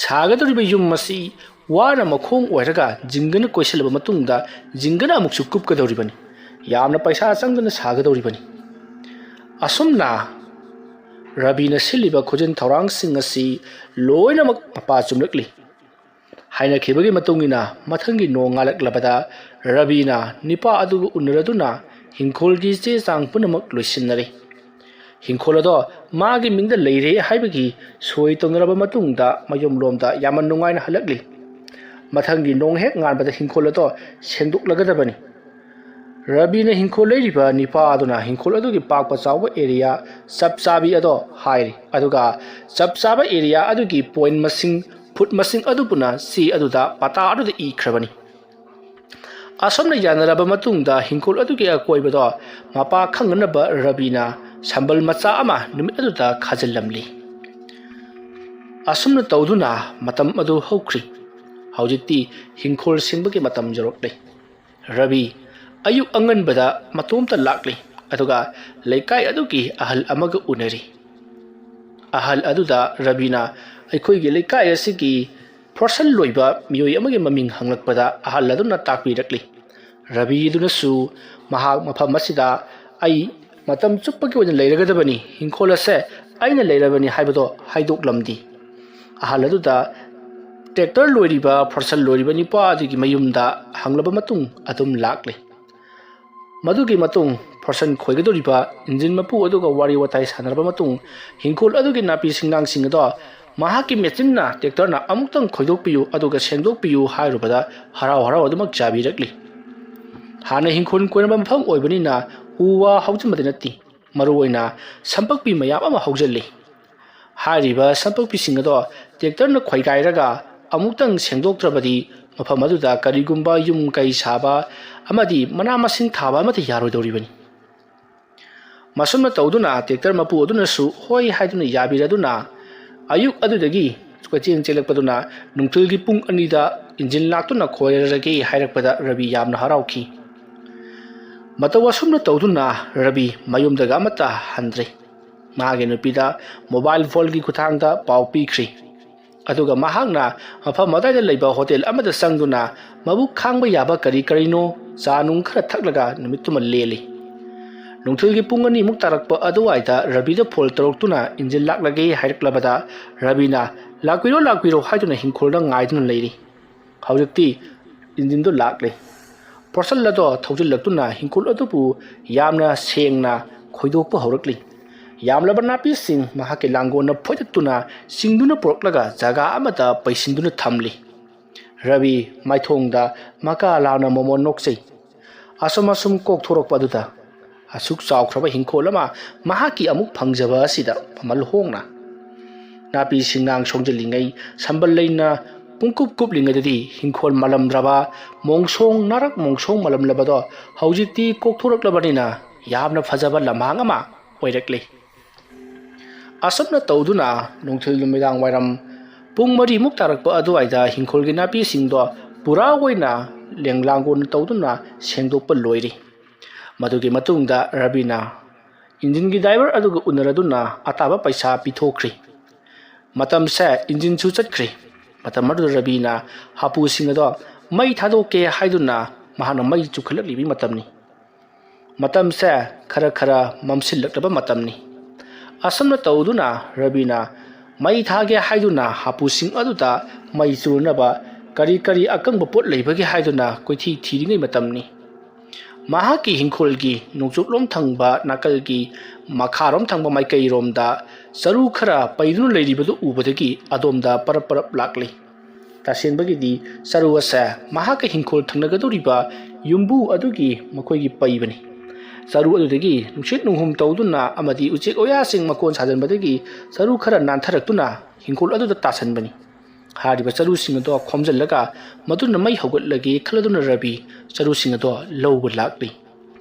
ꯁꯥꯒꯗꯧꯔꯤꯕ ꯌꯨꯝ ꯑꯁꯤ ꯋꯥꯅ ꯃꯈꯣꯡ ꯑꯣꯏꯔꯒ ꯖꯤꯡꯒꯅ ꯀꯣꯏꯁꯤꯜꯂꯕ ꯃꯇꯨꯡꯗ ꯖꯤꯡꯒꯅ ꯑꯃꯨꯛꯁꯨ ꯀꯨꯞꯀꯗꯧꯔꯤꯕꯅꯤ꯫ ꯌꯥꯝꯅ ꯄꯩꯁꯥ ꯆꯪꯗꯅ ꯁꯥꯒꯗꯧꯔꯤꯕꯅꯤ꯫ ꯑꯁꯨꯝꯅ ꯔꯕꯤꯅ ꯁꯤꯜꯂꯤꯕ ꯈꯨꯖꯤꯟ ꯊꯧꯔꯥꯡꯁꯤꯡ ꯑꯁꯤ ꯂꯣꯏꯅꯃꯛ ꯃꯄꯥ ꯆꯨꯝꯂꯛꯂꯤ꯫ ꯍꯥꯏꯅꯈꯤꯕꯒꯤ ꯃꯇꯨꯡ ꯏꯟꯅ ꯃꯊꯪꯒꯤ ꯅꯣꯡ ꯉꯥꯜꯂꯛꯂꯕꯗ ꯔꯕꯤꯅ ꯅꯤꯄꯥ ꯑꯗꯨꯒ ꯎꯅꯔꯗꯨꯅ ꯍꯤꯡꯈꯣꯜꯒꯤ ꯆꯦ ꯆꯥꯡ ꯄꯨꯝꯅꯃꯛ ꯂꯣꯏꯁꯤꯟꯅꯔꯦ꯫ ꯍꯤꯡꯈꯣꯜ ꯑꯗꯣ ꯃꯥꯒꯤ ꯃꯤꯡꯗ ꯂꯩꯔꯦ ꯍꯥꯏꯕꯒꯤ ꯁꯣꯏ ꯇꯧꯅꯔꯕ ꯃꯇꯨꯡꯗ ꯃꯌꯨꯝꯂꯣꯝꯗ ꯌꯥꯝꯅ ꯅꯨꯡꯉꯥꯏꯅ ꯍꯜꯂꯛꯂꯤ꯫ ꯃꯊꯪꯒꯤ ꯅꯣꯡ ꯍꯦꯛ ꯉꯥꯟꯕꯗ ꯍꯤꯡꯈꯣꯜ ꯑꯗꯣ ꯁꯦꯡꯗꯣꯛꯂꯒꯗꯕꯅꯤ꯫ ꯔꯕꯤꯅ ꯍꯤꯡꯈꯣꯜ ꯂꯩꯔꯤꯕ ꯅꯤꯄꯥ ꯑꯗꯨꯅ ꯍꯤꯡꯈꯣꯜ ꯑꯗꯨꯒꯤ ꯄꯥꯛꯄ ꯆꯥꯎꯕ ꯑꯦꯔꯤꯌꯥ ꯆꯞ ꯆꯥꯕꯤ ꯑꯗꯣ ꯍꯥꯏꯔꯤ, ꯑꯗꯨꯒ ꯆꯞ ꯆꯥꯕ ꯑꯦꯔꯤꯌꯥ ꯑꯗꯨꯒꯤ ꯄꯣꯏꯟ ꯃꯁꯤꯡ, ꯐꯨꯠ ꯃꯁꯤꯡ ꯑꯗꯨ ꯄꯨꯟꯅ ꯆꯦ ꯑꯗꯨꯗ, ꯄꯇꯥ ꯑꯗꯨꯗ ꯏꯈ꯭ꯔꯕꯅꯤ꯫ ꯑꯁꯨꯝꯅ ꯌꯥꯅꯔꯕ ꯃꯇꯨꯡꯗ ꯍꯤꯡꯈꯣꯜ ꯑꯗꯨꯒꯤ ꯑꯀꯣꯏꯕꯗꯣ ꯃꯄꯥ ꯈꯪꯅꯅꯕ ꯔꯕꯤꯅ ꯁꯝꯕꯜ ꯃꯆꯥ ꯑꯃ ꯅꯨꯃꯤꯠ ꯑꯗꯨꯗ ꯈꯥꯖꯤꯜꯂꯝꯂꯤ꯫ ꯑꯁꯨꯝꯅ ꯇꯧꯗꯨꯅ ꯃꯇꯝ ꯑꯗꯨ ꯍꯧꯈ꯭ꯔꯤ꯫ ꯍꯧꯖꯤꯛꯇꯤ ꯍꯤꯡꯈꯣꯜ ꯁꯦꯡꯕꯒꯤ ꯃꯇꯝ ꯌꯧꯔꯛꯂꯦ꯫ ꯔꯕꯤ ꯑꯌꯨꯛ ꯑꯉꯟꯕꯗ ꯃꯇꯣꯝꯇ ꯂꯥꯛꯂꯤ, ꯑꯗꯨꯒ ꯂꯩꯀꯥꯏ ꯑꯗꯨꯒꯤ ꯑꯍꯜ ꯑꯃꯒ ꯎꯅꯔꯤ꯫ ꯑꯍꯜ ꯑꯗꯨꯗ ꯔꯕꯤꯅ ꯑꯩꯈꯣꯏꯒꯤ ꯂꯩꯀꯥꯏ ꯑꯁꯤꯒꯤ ꯐꯣꯔꯁꯟ ꯂꯣꯏꯕ ꯃꯤꯑꯣꯏ ꯑꯃꯒꯤ ꯃꯃꯤꯡ ꯍꯪꯂꯛꯄꯗ, ꯑꯍꯜ ꯑꯗꯨꯅ ꯇꯥꯛꯄꯤꯔꯛꯂꯤ꯫ ꯔꯕꯤ ꯑꯗꯨꯅꯁꯨ ꯃꯍꯥꯛ ꯃꯐꯝ ꯑꯁꯤꯗ ꯑꯩ ꯃꯇꯝ ꯆꯨꯞꯄꯒꯤ ꯑꯣꯏꯅ ꯂꯩꯔꯒꯗꯕꯅꯤ, ꯍꯤꯡꯈꯣꯜ ꯑꯁꯦ ꯑꯩꯅ ꯂꯩꯔꯕꯅꯤ ꯍꯥꯏꯕꯗꯣ ꯍꯥꯏꯗꯣꯛꯂꯝꯗꯦ꯫ ꯑꯍꯜ ꯑꯗꯨꯗ ꯇ꯭ꯔꯦꯛꯇꯔ ꯂꯣꯏꯔꯤꯕ, ꯐꯣꯔꯁꯟ ꯂꯣꯏꯔꯤꯕ ꯅꯨꯄꯥ ꯑꯗꯨꯒꯤ ꯃꯌꯨꯝꯗ ꯍꯪꯂꯕ ꯃꯇꯨꯡ ꯑꯗꯨꯝ ꯂꯥꯛꯂꯦ꯫ ꯃꯗꯨꯒꯤ ꯃꯇꯨꯡ ꯐꯣꯔꯁꯟ ꯈꯣꯏꯒꯗꯧꯔꯤꯕ ꯏꯟꯖꯤꯟ ꯃꯄꯨ ꯑꯗꯨꯒ ꯋꯥꯔꯤ ꯋꯥꯇꯥꯏ ꯁꯥꯟꯅꯔꯕ ꯃꯇꯨꯡ, ꯍꯤꯡꯈꯣꯜ ꯑꯗꯨꯒꯤ ꯅꯥꯄꯤ ꯁꯤꯡꯅꯥꯡꯁꯤꯡ ꯑꯗꯣ ꯃꯍꯥꯛꯀꯤ ꯃꯦꯆꯤꯟꯅ ꯇ꯭ꯔꯦꯛꯇꯔꯅ ꯑꯃꯨꯛꯇꯪ ꯈꯣꯏꯗꯣꯛꯄꯤꯌꯨ, ꯑꯗꯨꯒ ꯁꯦꯡꯗꯣꯛꯄꯤꯌꯨ ꯍꯥꯏꯔꯨꯕꯗ, ꯍꯔꯥꯎ ꯍꯔꯥꯎ ꯑꯗꯨꯃꯛ ꯌꯥꯕꯤꯔꯛꯂꯤ꯫ ꯍꯥꯟꯅ ꯍꯤꯡꯈꯣꯜ ꯀꯣꯏꯅꯕ ꯃꯐꯝ ꯑꯣꯏꯕꯅꯤꯅ ꯎ ꯋꯥ ꯍꯧꯖꯤꯟꯕꯗ ꯅꯠꯇꯦ, ꯃꯔꯨꯑꯣꯏꯅ ꯁꯝꯄꯛꯄꯤ ꯃꯌꯥꯝ ꯑꯃ ꯍꯧꯖꯤꯜꯂꯤ꯫ ꯍꯥꯏꯔꯤꯕ ꯁꯝꯄꯛꯄꯤꯁꯤꯡ ꯑꯗꯣ ꯇ꯭ꯔꯦꯛꯇꯔꯅ ꯈꯣꯏꯒꯥꯏꯔꯒ ꯑꯃꯨꯛꯇꯪ ꯁꯦꯡꯗꯣꯛꯇ꯭ꯔꯕꯗꯤ, ꯃꯐꯝ ꯑꯗꯨꯗ ꯀꯔꯤꯒꯨꯝꯕ ꯌꯨꯝ ꯀꯩ ꯁꯥꯕ ꯑꯃꯗꯤ ꯃꯅꯥ ꯃꯁꯤꯡ ꯊꯥꯕ ꯑꯃꯠꯇ ꯌꯥꯔꯣꯏꯗꯧꯔꯤꯕꯅꯤ꯫ ꯃꯁꯨꯝꯅ ꯇꯧꯗꯨꯅ ꯇ꯭ꯔꯦꯛꯇꯔ ꯃꯄꯨ ꯑꯗꯨꯅꯁꯨ ꯍꯣꯏ ꯍꯥꯏꯗꯨꯅ ꯌꯥꯕꯤꯔꯗꯨꯅ, ꯑꯌꯨꯛ ꯑꯗꯨꯗꯒꯤ ꯀꯣꯏꯆꯦꯟ ꯆꯦꯜꯂꯛꯄꯗꯨꯅ ꯅꯨꯡꯊꯤꯜꯒꯤ ꯄꯨꯡ ꯑꯅꯤꯗ ꯏꯟꯖꯤꯟ ꯂꯥꯛꯇꯨꯅ ꯈꯣꯏꯔꯔꯒꯦ ꯍꯥꯏꯔꯛꯄꯗ ꯔꯕꯤ ꯌꯥꯝꯅ ꯍꯔꯥꯎꯈꯤ꯫ ꯃꯇꯧ ꯑꯁꯨꯝꯅ ꯇꯧꯗꯨꯅ ꯔꯕꯤ ꯃꯌꯨꯝꯗꯒ ꯑꯃꯠꯇ ꯍꯟꯗ꯭ꯔꯦ꯫ ꯃꯥꯒꯤ ꯅꯨꯄꯤꯗ ꯃꯣꯕꯥꯏꯜ ꯐꯣꯟꯒꯤ ꯈꯨꯠꯊꯥꯡꯗ ꯄꯥꯎ ꯄꯤꯈ꯭ꯔꯤ꯫ ꯑꯗꯨꯒ ꯃꯍꯥꯛꯅ ꯃꯐꯝ ꯑꯗꯨꯋꯥꯏꯗ ꯂꯩꯕ ꯍꯣꯇꯦꯜ ꯑꯃꯗ ꯆꯪꯗꯨꯅ ꯃꯕꯨꯛ ꯈꯥꯡꯕ ꯌꯥꯕ ꯀꯔꯤ ꯀꯔꯤꯅꯣ ꯆꯥ ꯅꯨꯡ ꯈꯔ ꯊꯛꯂꯒ ꯅꯨꯃꯤꯠꯇꯨꯃ ꯂꯦꯜꯂꯤ꯫ ꯅꯨꯡꯊꯤꯜꯒꯤ ꯄꯨꯡ ꯑꯅꯤꯃꯨꯛ ꯇꯥꯔꯛꯄ ꯑꯗꯨꯋꯥꯏꯗ ꯔꯕꯤꯗ ꯐꯣꯟ ꯇꯧꯔꯛꯇꯨꯅ ꯏꯟꯖꯤꯟ ꯂꯥꯛꯂꯒꯦ ꯍꯥꯏꯔꯛꯂꯕꯗ, ꯔꯕꯤꯅ "ꯂꯥꯛꯄꯤꯔꯣ, ꯂꯥꯛꯄꯤꯔꯣ" ꯍꯥꯏꯗꯨꯅ ꯍꯤꯡꯈꯣꯜꯗ ꯉꯥꯏꯗꯨꯅ ꯂꯩꯔꯤ꯫ ꯍꯧꯖꯤꯛꯇꯤ ꯏꯟꯖꯤꯟꯗꯨ ꯂꯥꯛꯂꯦ꯫ ꯐꯣꯔꯁꯟ ꯑꯗꯣ ꯊꯧꯖꯤꯜꯂꯛꯇꯨꯅ ꯍꯤꯡꯈꯣꯜ ꯑꯗꯨꯕꯨ ꯌꯥꯝꯅ ꯁꯦꯡꯅ ꯈꯣꯏꯗꯣꯛꯄ ꯍꯧꯔꯛꯂꯤ꯫ ꯌꯥꯝꯂꯕ ꯅꯥꯄꯤꯁꯤꯡ ꯃꯍꯥꯛꯀꯤ ꯂꯥꯡꯒꯣꯜꯅ ꯐꯣꯏꯗꯠꯇꯨꯅ ꯆꯤꯡꯗꯨꯅ ꯄꯨꯔꯛꯂꯒ ꯖꯒꯥ ꯑꯃꯗ ꯄꯩꯁꯤꯟꯗꯨꯅ ꯊꯝꯂꯤ꯫ ꯔꯕꯤ ꯃꯥꯏꯊꯣꯡꯗ ꯃꯀꯥ ꯂꯥꯎꯅ ꯃꯣꯃꯣꯟ ꯅꯣꯛꯆꯩ꯫ ꯑꯁꯨꯝ ꯑꯁꯨꯝ ꯀꯣꯛꯊꯣꯔꯛꯄ ꯑꯗꯨꯗ, ꯑꯁꯨꯛ ꯆꯥꯎꯈ꯭ꯔꯕ ꯍꯤꯡꯈꯣꯜ ꯑꯃ ꯃꯍꯥꯛꯀꯤ ꯑꯃꯨꯛ ꯐꯪꯖꯕ ꯑꯁꯤꯗ ꯃꯃꯜ ꯍꯣꯡꯅ ꯅꯥꯄꯤ ꯁꯤꯡꯅꯥꯡ ꯁꯣꯡꯖꯤꯜꯂꯤꯉꯩ, ꯁꯝꯕꯜ ꯂꯩꯅ ꯄꯨꯡꯀꯨꯞ ꯀꯨꯞꯂꯤꯉꯩꯗꯗꯤ ꯍꯤꯡꯈꯣꯜ ꯃꯥꯂꯝꯗ꯭ꯔꯕ, ꯃꯣꯡꯁꯣꯡ ꯅꯥꯔꯛ ꯃꯣꯡꯁꯣꯡ ꯃꯥꯂꯝꯂꯕꯗꯣ ꯍꯧꯖꯤꯛꯇꯤ ꯀꯣꯛꯊꯣꯔꯛꯂꯕꯅꯤꯅ ꯌꯥꯝꯅ ꯐꯖꯕ ꯂꯝꯍꯥꯡ ꯑꯃ ꯑꯣꯏꯔꯛꯂꯦ꯫ ꯑꯁꯨꯝꯅ ꯇꯧꯗꯨꯅ ꯅꯨꯡꯊꯤꯜ ꯅꯨꯃꯤꯗꯥꯡ ꯋꯥꯏꯔꯝ ꯄꯨꯡ ꯃꯔꯤꯃꯨꯛ ꯇꯥꯔꯛꯄ ꯑꯗꯨꯋꯥꯏꯗ ꯍꯤꯡꯈꯣꯜꯒꯤ ꯅꯥꯄꯤꯁꯤꯡꯗꯣ ꯄꯨꯔꯥ ꯑꯣꯏꯅ ꯂꯦꯡꯂꯥꯡꯒꯣꯟ ꯇꯧꯗꯨꯅ ꯁꯦꯡꯗꯣꯛꯄ ꯂꯣꯏꯔꯤ꯫ ꯃꯗꯨꯒꯤ ꯃꯇꯨꯡꯗ ꯔꯕꯤꯅ ꯏꯟꯖꯤꯟꯒꯤ ꯗ꯭ꯔꯥꯏꯚꯔ ꯑꯗꯨꯒ ꯎꯅꯔꯗꯨꯅ ꯑꯇꯥꯕ ꯄꯩꯁꯥ ꯄꯤꯊꯣꯛꯈ꯭ꯔꯤ꯫ ꯃꯇꯝꯁꯦ ꯏꯟꯖꯤꯟꯁꯨ ꯆꯠꯈ꯭ꯔꯤ꯫ ꯃꯇꯝ ꯑꯗꯨꯗ ꯔꯕꯤꯅ ꯍꯥꯄꯨꯁꯤꯡ ꯑꯗꯣ ꯃꯩ ꯊꯥꯗꯣꯛꯀꯦ ꯍꯥꯏꯗꯨꯅ ꯃꯍꯥꯛꯅ ꯃꯩ ꯆꯨꯈꯠꯂꯛꯂꯤꯕ ꯃꯇꯝꯅꯤ꯫ ꯃꯇꯝꯁꯦ ꯈꯔ ꯈꯔ ꯃꯝꯁꯤꯜꯂꯛꯂꯕ ꯃꯇꯝꯅꯤ꯫ ꯑꯁꯨꯝꯅ ꯇꯧꯗꯨꯅ ꯔꯕꯤꯅ ꯃꯩ ꯊꯥꯒꯦ ꯍꯥꯏꯗꯨꯅ ꯍꯥꯄꯨꯁꯤꯡ ꯑꯗꯨꯗ ꯃꯩ ꯆꯨꯅꯅꯕ ꯀꯔꯤ ꯀꯔꯤ ꯑꯀꯪꯕ ꯄꯣꯠ ꯂꯩꯕꯒꯦ ꯍꯥꯏꯗꯨꯅ ꯀꯣꯏꯊꯤ ꯊꯤꯔꯤꯉꯩ ꯃꯇꯝꯅꯤ꯫ ꯃꯍꯥꯛꯀꯤ ꯍꯤꯡꯈꯣꯜꯒꯤ ꯅꯣꯡꯆꯨꯞꯂꯣꯝ ꯊꯪꯕ ꯅꯥꯀꯜꯒꯤ ꯃꯈꯥꯔꯣꯝ ꯊꯪꯕ ꯃꯥꯏꯀꯩꯔꯣꯝꯗ ꯆꯔꯨ ꯈꯔ ꯄꯩꯗꯨꯅ ꯂꯩꯔꯤꯕꯗꯨ ꯎꯕꯗꯒꯤ ꯑꯗꯣꯝꯗ ꯄꯔꯞ ꯄꯔꯞ ꯂꯥꯛꯂꯤ꯫ ꯇꯁꯦꯡꯕꯒꯤꯗꯤ ꯆꯔꯨ ꯑꯁꯦ ꯃꯍꯥꯛꯀ ꯍꯤꯡꯈꯣꯜ ꯊꯪꯅꯒꯗꯧꯔꯤꯕ ꯌꯨꯝꯕꯨ ꯑꯗꯨꯒꯤ ꯃꯈꯣꯏꯒꯤ ꯄꯩꯕꯅꯤ꯫ ꯆꯔꯨ ꯑꯗꯨꯗꯒꯤ ꯅꯨꯡꯁꯤꯠ ꯅꯨꯡꯍꯨꯝ ꯇꯧꯗꯨꯅ ꯑꯃꯗꯤ ꯎꯆꯦꯛ ꯑꯣꯌꯥꯁꯤꯡ ꯃꯀꯣꯟ ꯁꯥꯖꯟꯕꯗꯒꯤ ꯆꯔꯨ ꯈꯔ ꯅꯥꯟꯊꯔꯛꯇꯨꯅ ꯍꯤꯡꯈꯣꯜ ꯑꯗꯨꯗ ꯇꯥꯁꯟꯕꯅꯤ꯫ ꯍꯥꯏꯔꯤꯕ ꯆꯔꯨꯁꯤꯡ ꯑꯗꯣ ꯈꯣꯝꯖꯤꯜꯂꯒ ꯃꯗꯨꯅ ꯃꯩ ꯍꯧꯒꯠꯂꯒꯦ ꯈꯜꯂꯗꯨꯅ ꯔꯕꯤ ꯆꯔꯨꯁꯤꯡ ꯑꯗꯣ ꯂꯧꯕ ꯂꯥꯛꯂꯤ꯫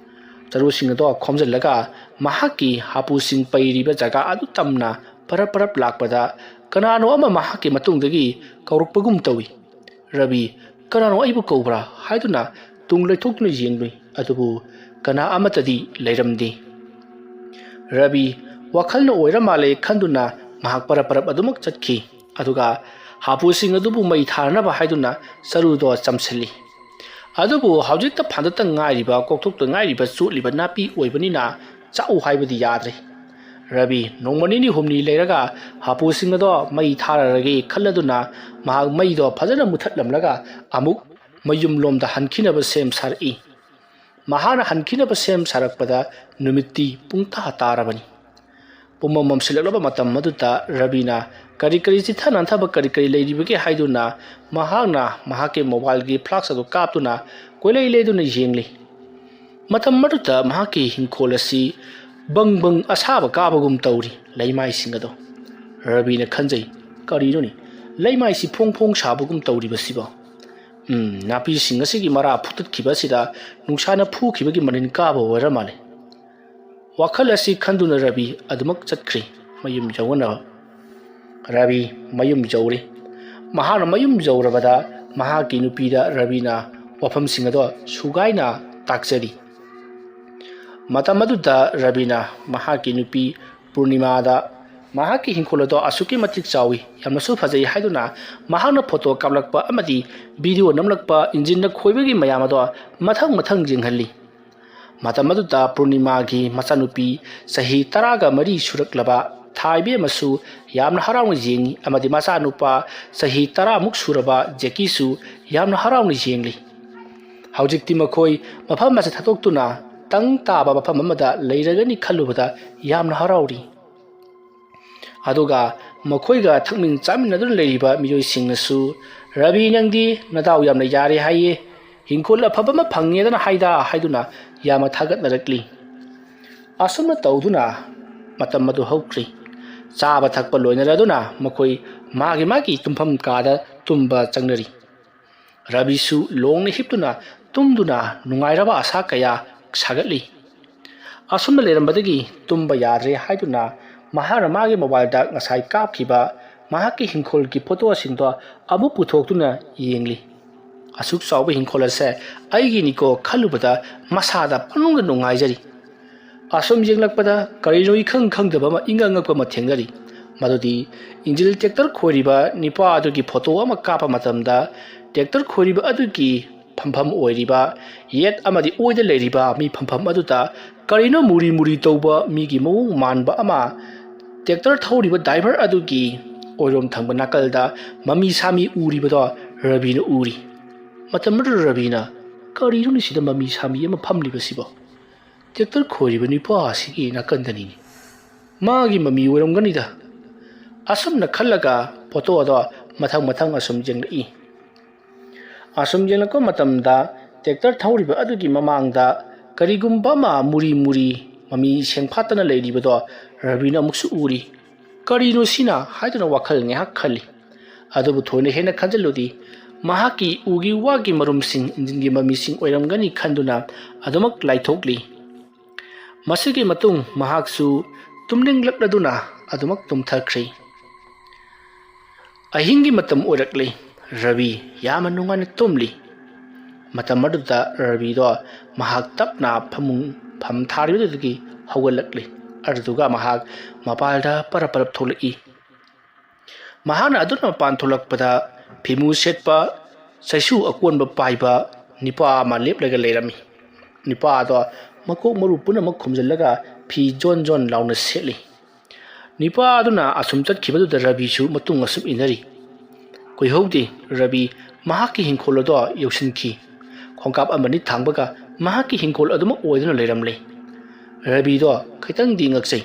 ꯆꯔꯨꯁꯤꯡ ꯑꯗꯣ ꯈꯣꯝꯖꯤꯜꯂꯒ ꯃꯍꯥꯛꯀꯤ ꯍꯥꯄꯨꯁꯤꯡ ꯄꯩꯔꯤꯕ ꯖꯒꯥ ꯑꯗꯨ ꯇꯝꯅ ꯄꯔꯞ ꯄꯔꯞ ꯂꯥꯛꯄꯗ ꯀꯅꯥꯅꯣ ꯑꯃ ꯃꯍꯥꯛꯀꯤ ꯃꯇꯨꯡꯗꯒꯤ ꯀꯧꯔꯛꯄꯒꯨꯝ ꯇꯧꯏ꯫ "ꯔꯕꯤ, ꯀꯅꯥꯅꯣ ꯑꯩꯕꯨ ꯀꯧꯕ꯭ꯔꯥ?" ꯍꯥꯏꯗꯨꯅ ꯇꯨꯡ ꯂꯩꯊꯣꯛꯇꯨꯅ ꯌꯦꯡꯂꯨꯏ, ꯑꯗꯨꯕꯨ ꯀꯅꯥ ꯑꯃꯠꯇꯗꯤ ꯂꯩꯔꯝꯗꯦ꯫ ꯔꯕꯤ ꯋꯥꯈꯜꯅ ꯑꯣꯏꯔ ꯃꯥꯜꯂꯦ ꯈꯟꯗꯨꯅ ꯃꯍꯥꯛ ꯄꯔꯞ ꯄꯔꯞ ꯑꯗꯨꯃꯛ ꯆꯠꯈꯤ꯫ ꯑꯗꯨꯒ ꯍꯥꯄꯨꯁꯤꯡ ꯑꯗꯨꯕꯨ ꯃꯩ ꯊꯥꯅꯕ ꯍꯥꯏꯗꯨꯅ ꯆꯔꯨꯗꯣ ꯆꯝꯁꯤꯜꯂꯤ꯫ ꯑꯗꯨꯕꯨ ꯍꯧꯖꯤꯛꯇ ꯐꯥꯟꯗꯠꯇ ꯉꯥꯏꯔꯤꯕ, ꯀꯣꯛꯊꯣꯛꯇ ꯉꯥꯏꯔꯤꯕ ꯆꯣꯠꯂꯤꯕ ꯅꯥꯄꯤ ꯑꯣꯏꯕꯅꯤꯅ ꯆꯥꯛꯎ ꯍꯥꯏꯕꯗꯤ ꯌꯥꯗ꯭ꯔꯦ꯫ ꯔꯕꯤ ꯅꯣꯡꯃ ꯅꯤꯅꯤ ꯍꯨꯝꯅꯤ ꯂꯩꯔꯒ ꯍꯥꯄꯨꯁꯤꯡ ꯑꯗꯣ ꯃꯩ ꯊꯥꯔꯔꯒꯦ ꯈꯜꯂꯗꯨꯅ ꯃꯍꯥꯛ ꯃꯩꯗꯣ ꯐꯖꯅ ꯃꯨꯊꯠꯂꯝꯂꯒ ꯑꯃꯨꯛ ꯃꯌꯨꯝꯂꯣꯝꯗ ꯍꯟꯈꯤꯅꯕ ꯁꯦꯝ ꯁꯥꯔꯛꯏ꯫ ꯃꯍꯥꯛꯅ ꯍꯟꯈꯤꯅꯕ ꯁꯦꯝ ꯁꯥꯔꯛꯄꯗ ꯅꯨꯃꯤꯠꯇꯤ ꯄꯨꯡꯇꯥ ꯇꯥꯔꯕꯅꯤ꯫ ꯄꯨꯝꯃꯝ ꯃꯝꯁꯤꯜꯂꯛꯂꯕ ꯃꯇꯝ ꯑꯗꯨꯗ ꯔꯕꯤꯅ ꯀꯔꯤ ꯀꯔꯤ ꯆꯤꯠꯊ ꯅꯥꯟꯊꯕ ꯀꯔꯤ ꯀꯔꯤ ꯂꯩꯔꯤꯕꯒꯦ ꯍꯥꯏꯗꯨꯅ ꯃꯍꯥꯛꯅ ꯃꯍꯥꯛꯀꯤ ꯃꯣꯕꯥꯏꯜꯒꯤ ꯐ꯭ꯂꯥꯁ ꯑꯗꯨ ꯀꯥꯞꯇꯨꯅ ꯀꯣꯏꯂꯩ ꯂꯩꯗꯨꯅ ꯌꯦꯡꯂꯤ꯫ ꯃꯇꯝ ꯑꯗꯨꯗ ꯃꯍꯥꯛꯀꯤ ꯍꯤꯡꯈꯣꯜ ꯑꯁꯤ ꯕꯪ ꯕꯪ ꯑꯁꯥꯕ ꯀꯥꯕꯒꯨꯝ ꯇꯧꯔꯤ꯫ ꯂꯩꯃꯥꯏꯁꯤꯡ ꯑꯗꯣ ꯔꯕꯤꯅ ꯈꯟꯖꯩ, "ꯀꯔꯤꯅꯣꯅꯤ, ꯂꯩꯃꯥꯏꯁꯤ ꯐꯣꯡ ꯐꯣꯡ ꯁꯥꯕꯒꯨꯝ ꯇꯧꯔꯤꯕꯁꯤꯕꯣ? ꯎꯝ, ꯅꯥꯄꯤꯁꯤꯡ ꯑꯁꯤꯒꯤ ꯃꯔꯥ ꯐꯨꯛꯇꯠꯈꯤꯕ ꯑꯁꯤꯗ ꯅꯨꯡꯁꯥꯅ ꯐꯨꯈꯤꯕꯒꯤ ꯃꯅꯤꯟ ꯀꯥꯕ ꯑꯣꯏꯔ ꯃꯥꯜꯂꯦ"꯫ ꯋꯥꯈꯜ ꯑꯁꯤ ꯈꯟꯗꯨꯅ ꯔꯕꯤ ꯑꯗꯨꯃꯛ ꯆꯠꯈ꯭ꯔꯤ꯫ ꯃꯌꯨꯝ ꯌꯧꯅꯕ ꯔꯕꯤ ꯃꯌꯨꯝ ꯌꯧꯔꯤ꯫ ꯃꯍꯥꯛꯅ ꯃꯌꯨꯝ ꯌꯧꯔꯕꯗ ꯃꯍꯥꯛꯀꯤ ꯅꯨꯄꯤꯗ ꯔꯕꯤꯅ ꯋꯥꯐꯝꯁꯤꯡ ꯑꯗꯣ ꯁꯨꯒꯥꯏꯅ ꯇꯥꯛꯆꯔꯤ꯫ ꯃꯇꯝ ꯑꯗꯨꯗ ꯔꯕꯤꯅ ꯃꯍꯥꯛꯀꯤ ꯅꯨꯄꯤ ꯄꯨꯔꯅꯤꯃꯥꯗ ꯃꯍꯥꯛꯀꯤ ꯍꯤꯡꯈꯣꯜ ꯑꯗꯣ ꯑꯁꯨꯛꯀꯤ ꯃꯇꯤꯛ ꯆꯥꯎꯏ, ꯌꯥꯝꯅꯁꯨ ꯐꯖꯩ ꯍꯥꯏꯗꯨꯅ ꯃꯍꯥꯛꯅ ꯐꯣꯇꯣ ꯀꯥꯞꯂꯛꯄ ꯑꯃꯗꯤ ꯚꯤꯗꯤꯑꯣ ꯅꯝꯂꯛꯄ ꯏꯟꯖꯤꯟꯅ ꯈꯣꯏꯕꯒꯤ ꯃꯌꯥꯝ ꯑꯗꯣ ꯃꯊꯪ ꯃꯊꯪ ꯌꯦꯡꯍꯜꯂꯤ꯫ ꯃꯇꯝ ꯑꯗꯨꯗ ꯄꯨꯔꯅꯤꯃꯥꯒꯤ ꯃꯆꯥꯅꯨꯄꯤ ꯆꯍꯤ ꯇꯔꯥꯒ ꯃꯔꯤ ꯁꯨꯔꯛꯂꯕ ꯊꯥ ꯏꯕꯦꯝꯃꯁꯨ ꯌꯥꯝꯅ ꯍꯔꯥꯎꯅ ꯌꯦꯡꯉꯤ ꯑꯃꯗꯤ ꯃꯆꯥꯅꯨꯄꯥ ꯆꯍꯤ ꯇꯔꯥꯃꯨꯛ ꯁꯨꯔꯕ ꯖꯦꯀꯤꯁꯨ ꯌꯥꯝꯅ ꯍꯔꯥꯎꯅ ꯌꯦꯡꯂꯤ꯫ ꯍꯧꯖꯤꯛꯇꯤ ꯃꯈꯣꯏ ꯃꯐꯝ ꯑꯁꯤ ꯊꯥꯗꯣꯛꯇꯨꯅ ꯇꯪ ꯇꯥꯕ ꯃꯐꯝ ꯑꯃꯗ ꯂꯩꯔꯒꯅꯤ ꯈꯜꯂꯨꯕꯗ ꯌꯥꯝꯅ ꯍꯔꯥꯎꯔꯤ꯫ ꯑꯗꯨꯒ ꯃꯈꯣꯏꯒ ꯊꯛꯃꯤꯟ ꯆꯥꯃꯤꯟꯅꯗꯨꯅ ꯂꯩꯔꯤꯕ ꯃꯤꯑꯣꯏꯁꯤꯡꯅꯁꯨ, "ꯔꯕꯤ, ꯅꯪꯗꯤ ꯅꯗꯥꯎ ꯌꯥꯝꯅ ꯌꯥꯔꯦ ꯍꯥꯏꯌꯦ, ꯍꯤꯡꯈꯣꯜ ꯑꯐꯕ ꯑꯃ ꯐꯪꯉꯦꯗꯅ ꯍꯥꯏꯗ" ꯍꯥꯏꯗꯨꯅ ꯌꯥꯝꯅ ꯊꯥꯒꯠꯅꯔꯛꯂꯤ꯫ ꯑꯁꯨꯝꯅ ꯇꯧꯗꯨꯅ ꯃꯇꯝ ꯑꯗꯨ ꯍꯧꯈ꯭ꯔꯤ꯫ ꯆꯥꯕ ꯊꯛꯄ ꯂꯣꯏꯅꯔꯗꯨꯅ ꯃꯈꯣꯏ ꯃꯥꯒꯤ ꯃꯥꯒꯤ ꯇꯨꯝꯐꯝ ꯀꯥꯗ ꯇꯨꯝꯕ ꯆꯪꯅꯔꯤ꯫ ꯔꯕꯤꯁꯨ ꯂꯣꯡꯅ ꯍꯤꯞꯇꯨꯅ ꯇꯨꯝꯗꯨꯅ ꯅꯨꯡꯉꯥꯏꯔꯕ ꯑꯁꯥ ꯀꯌꯥ ꯁꯥꯒꯠꯂꯤ꯫ ꯑꯁꯨꯝꯅ ꯂꯩꯔꯝꯕꯗꯒꯤ ꯇꯨꯝꯕ ꯌꯥꯗ꯭ꯔꯦ ꯍꯥꯏꯗꯨꯅ ꯃꯍꯥꯛꯅ ꯃꯥꯒꯤ ꯃꯣꯕꯥꯏꯜꯗ ꯉꯁꯥꯏ ꯀꯥꯞꯈꯤꯕ ꯃꯍꯥꯛꯀꯤ ꯍꯤꯡꯈꯣꯜꯒꯤ ꯐꯣꯇꯣꯁꯤꯡꯗꯣ ꯑꯃꯨꯛ ꯄꯨꯊꯣꯛꯇꯨꯅ ꯌꯦꯡꯂꯤ꯫ ꯑꯁꯨꯛ ꯆꯥꯎꯕ ꯍꯤꯡꯈꯣꯜ ꯑꯁꯦ ꯑꯩꯒꯤꯅꯤꯀꯣ ꯈꯜꯂꯨꯕꯗ ꯃꯁꯥꯗ ꯄꯪꯅꯨꯡꯗ ꯅꯨꯡꯉꯥꯏꯖꯔꯤ꯫ ꯑꯁꯨꯝ ꯌꯦꯡꯂꯛꯄꯗ ꯀꯔꯤꯅꯣ ꯏꯈꯪ ꯈꯪꯗꯕ ꯑꯃ ꯏꯉꯛ ꯉꯛꯄ ꯑꯃ ꯊꯦꯡꯅꯔꯤ꯫ ꯃꯗꯨꯗꯤ ꯏꯟꯖꯤꯟ ꯇ꯭ꯔꯦꯛꯇꯔ ꯈꯣꯏꯔꯤꯕ ꯅꯤꯄꯥ ꯑꯗꯨꯒꯤ ꯐꯣꯇꯣ ꯑꯃ ꯀꯥꯞꯄ ꯃꯇꯝꯗ ꯇ꯭ꯔꯦꯛꯇꯔ ꯈꯣꯏꯔꯤꯕ ꯑꯗꯨꯒꯤ ꯐꯝꯐꯝ ꯑꯣꯏꯔꯤꯕ ꯌꯦꯠ ꯑꯃꯗꯤ ꯑꯣꯏꯗ ꯂꯩꯔꯤꯕ ꯃꯤ ꯐꯝꯐꯝ ꯑꯗꯨꯗ ꯀꯔꯤꯅꯣ ꯃꯨꯔꯤ ꯃꯨꯔꯤ ꯇꯧꯕ ꯃꯤꯒꯤ ꯃꯑꯣꯡ ꯃꯥꯟꯕ ꯑꯃ ꯇ꯭ꯔꯦꯛꯇꯔ ꯊꯧꯔꯤꯕ ꯗ꯭ꯔꯥꯏꯚꯔ ꯑꯗꯨꯒꯤ ꯑꯣꯏꯔꯣꯝ ꯊꯪꯕ ꯅꯥꯀꯜꯗ ꯃꯃꯤ ꯁꯥꯃꯤ ꯎꯔꯤꯕꯗꯣ ꯔꯕꯤꯅ ꯎꯔꯤ꯫ ꯃꯇꯝ ꯑꯗꯨꯗ ꯔꯕꯤꯅ, "ꯀꯔꯤꯅꯣꯅꯦ ꯁꯤꯗ ꯃꯃꯤ ꯁꯥꯃꯤ ꯑꯃ ꯐꯝꯂꯤꯕꯁꯤꯕꯣ? ꯇ꯭ꯔꯦꯛꯇꯔ ꯈꯣꯏꯔꯤꯕ ꯅꯨꯄꯥ ꯑꯁꯤꯒꯤ ꯅꯥꯀꯟꯗꯅꯤꯅꯦ꯫ ꯃꯥꯒꯤ ꯃꯃꯤ ꯑꯣꯏꯔꯝꯒꯅꯤꯗ"꯫ ꯑꯁꯨꯝꯅ ꯈꯜꯂꯒ ꯐꯣꯇꯣ ꯑꯗꯣ ꯃꯊꯪ ꯃꯊꯪ ꯑꯁꯨꯝ ꯌꯦꯡꯂꯛꯏ꯫ ꯑꯁꯨꯝ ꯌꯦꯡꯂꯛꯄ ꯃꯇꯝꯗ ꯇ꯭ꯔꯦꯛꯇꯔ ꯊꯧꯔꯤꯕ ꯑꯗꯨꯒꯤ ꯃꯃꯥꯡꯗ ꯀꯔꯤꯒꯨꯝꯕ ꯑꯃ ꯃꯨꯔꯤ ꯃꯨꯔꯤ ꯃꯃꯤ ꯁꯦꯡꯐꯥꯠꯇꯅ ꯂꯩꯔꯤꯕꯗꯣ ꯔꯕꯤꯅ ꯑꯃꯨꯛꯁꯨ ꯎꯔꯤ꯫ "ꯀꯔꯤꯅꯣ ꯁꯤꯅ?" ꯍꯥꯏꯗꯨꯅ ꯋꯥꯈꯜ ꯉꯥꯏꯍꯥꯛ ꯈꯜꯂꯤ꯫ ꯑꯗꯨꯕꯨ ꯊꯣꯏꯅ ꯍꯦꯟꯅ ꯈꯟꯖꯤꯜꯂꯨꯗꯦ꯫ ꯃꯍꯥꯛꯀꯤ ꯎꯒꯤ ꯋꯥꯒꯤ ꯃꯔꯨꯝꯁꯤꯡ ꯏꯟꯖꯤꯟꯒꯤ ꯃꯃꯤꯁꯤꯡ ꯑꯣꯏꯔꯝꯒꯅꯤ ꯈꯟꯗꯨꯅ ꯑꯗꯨꯃꯛ ꯂꯥꯏꯊꯣꯛꯂꯤ꯫ ꯃꯁꯤꯒꯤ ꯃꯇꯨꯡ ꯃꯍꯥꯛꯁꯨ ꯇꯨꯝꯅꯤꯡꯂꯛꯂꯗꯨꯅ ꯑꯗꯨꯃꯛ ꯇꯨꯝꯊꯈ꯭ꯔꯦ꯫ ꯑꯍꯤꯡꯒꯤ ꯃꯇꯝ ꯑꯣꯏꯔꯛꯂꯦ꯫ ꯔꯕꯤ ꯌꯥꯝꯅ ꯅꯨꯡꯉꯥꯏꯅ ꯇꯨꯝꯂꯤ꯫ ꯃꯇꯝ ꯑꯗꯨꯗ ꯔꯕꯤꯗꯣ ꯃꯍꯥꯛ ꯇꯞꯅ ꯐꯃꯨꯡ ꯐꯝ ꯊꯥꯔꯤꯕꯗꯨꯗꯒꯤ ꯍꯧꯒꯠꯂꯛꯂꯤ꯫ ꯑꯗꯨꯗꯨꯒ ꯃꯍꯥꯛ ꯃꯄꯥꯟꯗ ꯄꯔꯞ ꯄꯔꯞ ꯊꯣꯛꯂꯛꯏ꯫ ꯃꯍꯥꯛꯅ ꯑꯗꯨꯅ ꯃꯄꯥꯟ ꯊꯣꯛꯂꯛꯄꯗ ꯐꯤꯃꯨ ꯁꯦꯠꯄ, ꯆꯩꯁꯨ ꯑꯀꯣꯟꯕ ꯄꯥꯏꯕ ꯅꯤꯄꯥ ꯑꯃ ꯂꯦꯞꯂꯒ ꯂꯩꯔꯝꯃꯤ꯫ ꯅꯤꯄꯥ ꯑꯗꯣ ꯃꯀꯣꯛ ꯃꯔꯨ ꯄꯨꯝꯅꯃꯛ ꯈꯨꯝꯖꯤꯜꯂꯒ ꯐꯤ ꯖꯣꯟ ꯖꯣꯟ ꯂꯥꯎꯅ ꯁꯦꯠꯂꯤ꯫ ꯅꯤꯄꯥ ꯑꯗꯨꯅ ꯑꯁꯨꯝ ꯆꯠꯈꯤꯕꯗꯨꯗ ꯔꯕꯤꯁꯨ ꯃꯇꯨꯡ ꯑꯁꯨꯝ ꯏꯟꯅꯔꯤ꯫ ꯀꯨꯏꯍꯧꯗꯦ, ꯔꯕꯤ ꯃꯍꯥꯛꯀꯤ ꯍꯤꯡꯈꯣꯜ ꯑꯗꯣ ꯌꯧꯁꯤꯟꯈꯤ꯫ ꯈꯣꯡꯀꯥꯞ ꯑꯃꯅꯤ ꯊꯥꯡꯕꯒ ꯃꯍꯥꯛꯀꯤ ꯍꯤꯡꯈꯣꯜ ꯑꯗꯨꯃꯛ ꯑꯣꯏꯗꯨꯅ ꯂꯩꯔꯝꯂꯦ꯫ ꯔꯕꯤꯗꯣ ꯈꯤꯇꯪꯗꯤ ꯉꯛꯆꯩ꯫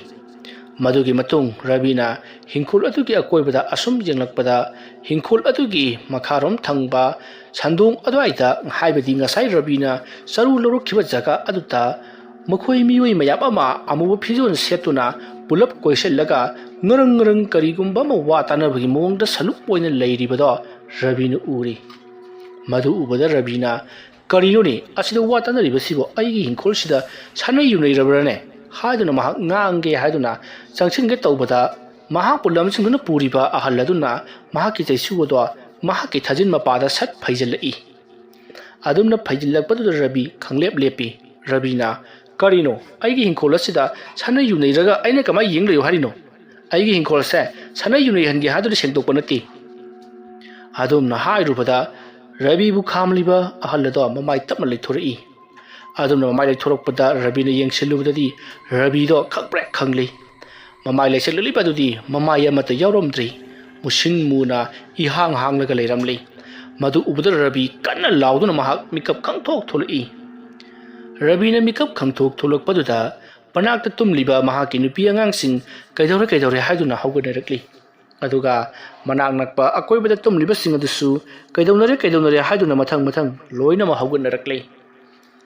ꯃꯗꯨꯒꯤ ꯃꯇꯨꯡ ꯔꯕꯤꯅ ꯍꯤꯡꯈꯣꯜ ꯑꯗꯨꯒꯤ ꯑꯀꯣꯏꯕꯗ ꯑꯁꯨꯝ ꯌꯦꯡꯂꯛꯄꯗ, ꯍꯤꯡꯈꯣꯜ ꯑꯗꯨꯒꯤ ꯃꯈꯥꯔꯣꯝ ꯊꯪꯕ ꯁꯟꯗꯣꯡ ꯑꯗꯨꯋꯥꯏꯗ, ꯍꯥꯏꯕꯗꯤ ꯉꯁꯥꯏ ꯔꯕꯤꯅ ꯆꯔꯨ ꯂꯧꯔꯛꯈꯤꯕ ꯖꯒꯥ ꯑꯗꯨꯗ, ꯃꯈꯣꯏ ꯃꯤꯑꯣꯏ ꯃꯌꯥꯝ ꯑꯃ ꯑꯃꯨꯕ ꯐꯤꯖꯣꯜ ꯁꯦꯠꯇꯨꯅ ꯄꯨꯂꯞ ꯀꯣꯏꯁꯤꯜꯂꯒ ꯉꯔꯪ ꯉꯔꯪ ꯀꯔꯤꯒꯨꯝꯕ ꯑꯃ ꯋꯥ ꯇꯥꯅꯕꯒꯤ ꯃꯑꯣꯡꯗ ꯁꯂꯨꯛ ꯑꯣꯏꯅ ꯂꯩꯔꯤꯕꯗꯣ ꯔꯕꯤꯅ ꯎꯔꯤ꯫ ꯃꯗꯨ ꯎꯕꯗ ꯔꯕꯤꯅ, "ꯀꯔꯤꯅꯣꯅꯦ ꯑꯁꯤꯗ ꯋꯥ ꯇꯥꯅꯔꯤꯕꯁꯤꯕꯨ? ꯑꯩꯒꯤ ꯍꯤꯡꯈꯣꯜꯁꯤꯗ ꯁꯥꯟꯅꯩ ꯌꯨꯅꯩꯔꯕ꯭ꯔꯥꯅꯦ?" ꯍꯥꯏꯗꯨꯅ ꯃꯍꯥꯛ ꯉꯥꯡꯒꯦ ꯍꯥꯏꯗꯨꯅ ꯆꯪꯁꯤꯟꯒꯦ ꯇꯧꯕꯗ, ꯃꯍꯥꯛꯄꯨ ꯂꯝꯖꯤꯡꯗꯨꯅ ꯄꯨꯔꯤꯕ ꯑꯍꯜ ꯑꯗꯨꯅ ꯃꯍꯥꯛꯀꯤ ꯆꯩꯁꯨ ꯑꯗꯣ ꯃꯍꯥꯛꯀꯤ ꯊꯥꯖꯤꯟ ꯃꯄꯥꯗ ꯁꯠ ꯐꯩꯖꯤꯜꯂꯛꯏ꯫ ꯑꯗꯨꯝꯅ ꯐꯩꯖꯤꯜꯂꯛꯄꯗꯨꯗ ꯔꯕꯤ ꯈꯪꯂꯦꯞ ꯂꯦꯞꯄꯤ꯫ ꯔꯕꯤꯅ, "ꯀꯔꯤꯅꯣ? ꯑꯩꯒꯤ ꯍꯤꯡꯈꯣꯜ ꯑꯁꯤꯗ ꯁꯥꯟꯅꯩ ꯌꯨꯅꯩꯔꯒ ꯑꯩꯅ ꯀꯃꯥꯏꯅ ꯌꯦꯡ ꯂꯩꯌꯨ ꯍꯥꯏꯔꯤꯅꯣ? ꯑꯩꯒꯤ ꯍꯤꯡꯈꯣꯜꯁꯦ ꯁꯥꯟꯅꯩ ꯌꯨꯅꯩꯍꯟꯒꯦ ꯍꯥꯏꯗꯨꯅ ꯁꯦꯡꯗꯣꯛꯄ ꯅꯠꯇꯦ"꯫ ꯑꯗꯨꯝꯅ ꯍꯥꯏꯔꯨꯕꯗ ꯔꯕꯤꯕꯨ ꯈꯥꯝꯂꯤꯕ ꯑꯍꯜ ꯑꯗꯣ ꯃꯃꯥꯏ ꯇꯞꯅ ꯂꯩꯊꯣꯔꯛꯏ꯫ ꯑꯗꯨꯝꯅ ꯃꯃꯥꯏ ꯂꯩꯊꯣꯔꯛꯄꯗ ꯔꯕꯤꯅ ꯌꯦꯡꯁꯤꯜꯂꯨꯕꯗꯗꯤ ꯔꯕꯤꯗꯣ ꯈꯪꯄ꯭ꯔꯦꯛ ꯈꯪꯂꯤ꯫ ꯃꯃꯥꯏ ꯂꯩꯁꯤꯜꯂꯛꯂꯤꯕ ꯑꯗꯨꯗꯤ ꯃꯃꯥꯏ ꯑꯃꯠꯇ ꯌꯥꯎꯔꯝꯗ꯭ꯔꯤ꯫ ꯃꯨꯁꯤꯟ ꯃꯨꯅ ꯏꯍꯥꯡ ꯍꯥꯡꯂꯒ ꯂꯩꯔꯝꯂꯤ꯫ ꯃꯗꯨ ꯎꯕꯗ ꯔꯕꯤ ꯀꯟꯅ ꯂꯥꯎꯗꯨꯅ ꯃꯍꯥꯛ ꯃꯤꯀꯞ ꯈꯪꯊꯣꯛ ꯊꯣꯛꯂꯛꯏ꯫ ꯔꯕꯤꯅ ꯃꯤꯀꯞ ꯈꯪꯊꯣꯛ ꯊꯣꯛꯂꯛꯄꯗꯨꯗ ꯃꯅꯥꯛꯇ ꯇꯨꯝꯂꯤꯕ ꯃꯍꯥꯛꯀꯤ ꯅꯨꯄꯤ ꯑꯉꯥꯡꯁꯤꯡ ꯀꯩꯗꯧꯔꯦ ꯀꯩꯗꯧꯔꯦ ꯍꯥꯏꯗꯨꯅ ꯍꯧꯒꯠꯅꯔꯛꯂꯤ꯫ ꯑꯗꯨꯒ ꯃꯅꯥꯛ ꯅꯛꯄ ꯑꯀꯣꯏꯕꯗ ꯇꯨꯝꯂꯤꯕꯁꯤꯡ ꯑꯗꯨꯁꯨ ꯀꯩꯗꯧꯅꯔꯦ ꯀꯩꯗꯧꯅꯔꯦ ꯍꯥꯏꯗꯨꯅ ꯃꯊꯪ ꯃꯊꯪ ꯂꯣꯏꯅꯃꯛ ꯍꯧꯒꯠꯅꯔꯛꯂꯦ꯫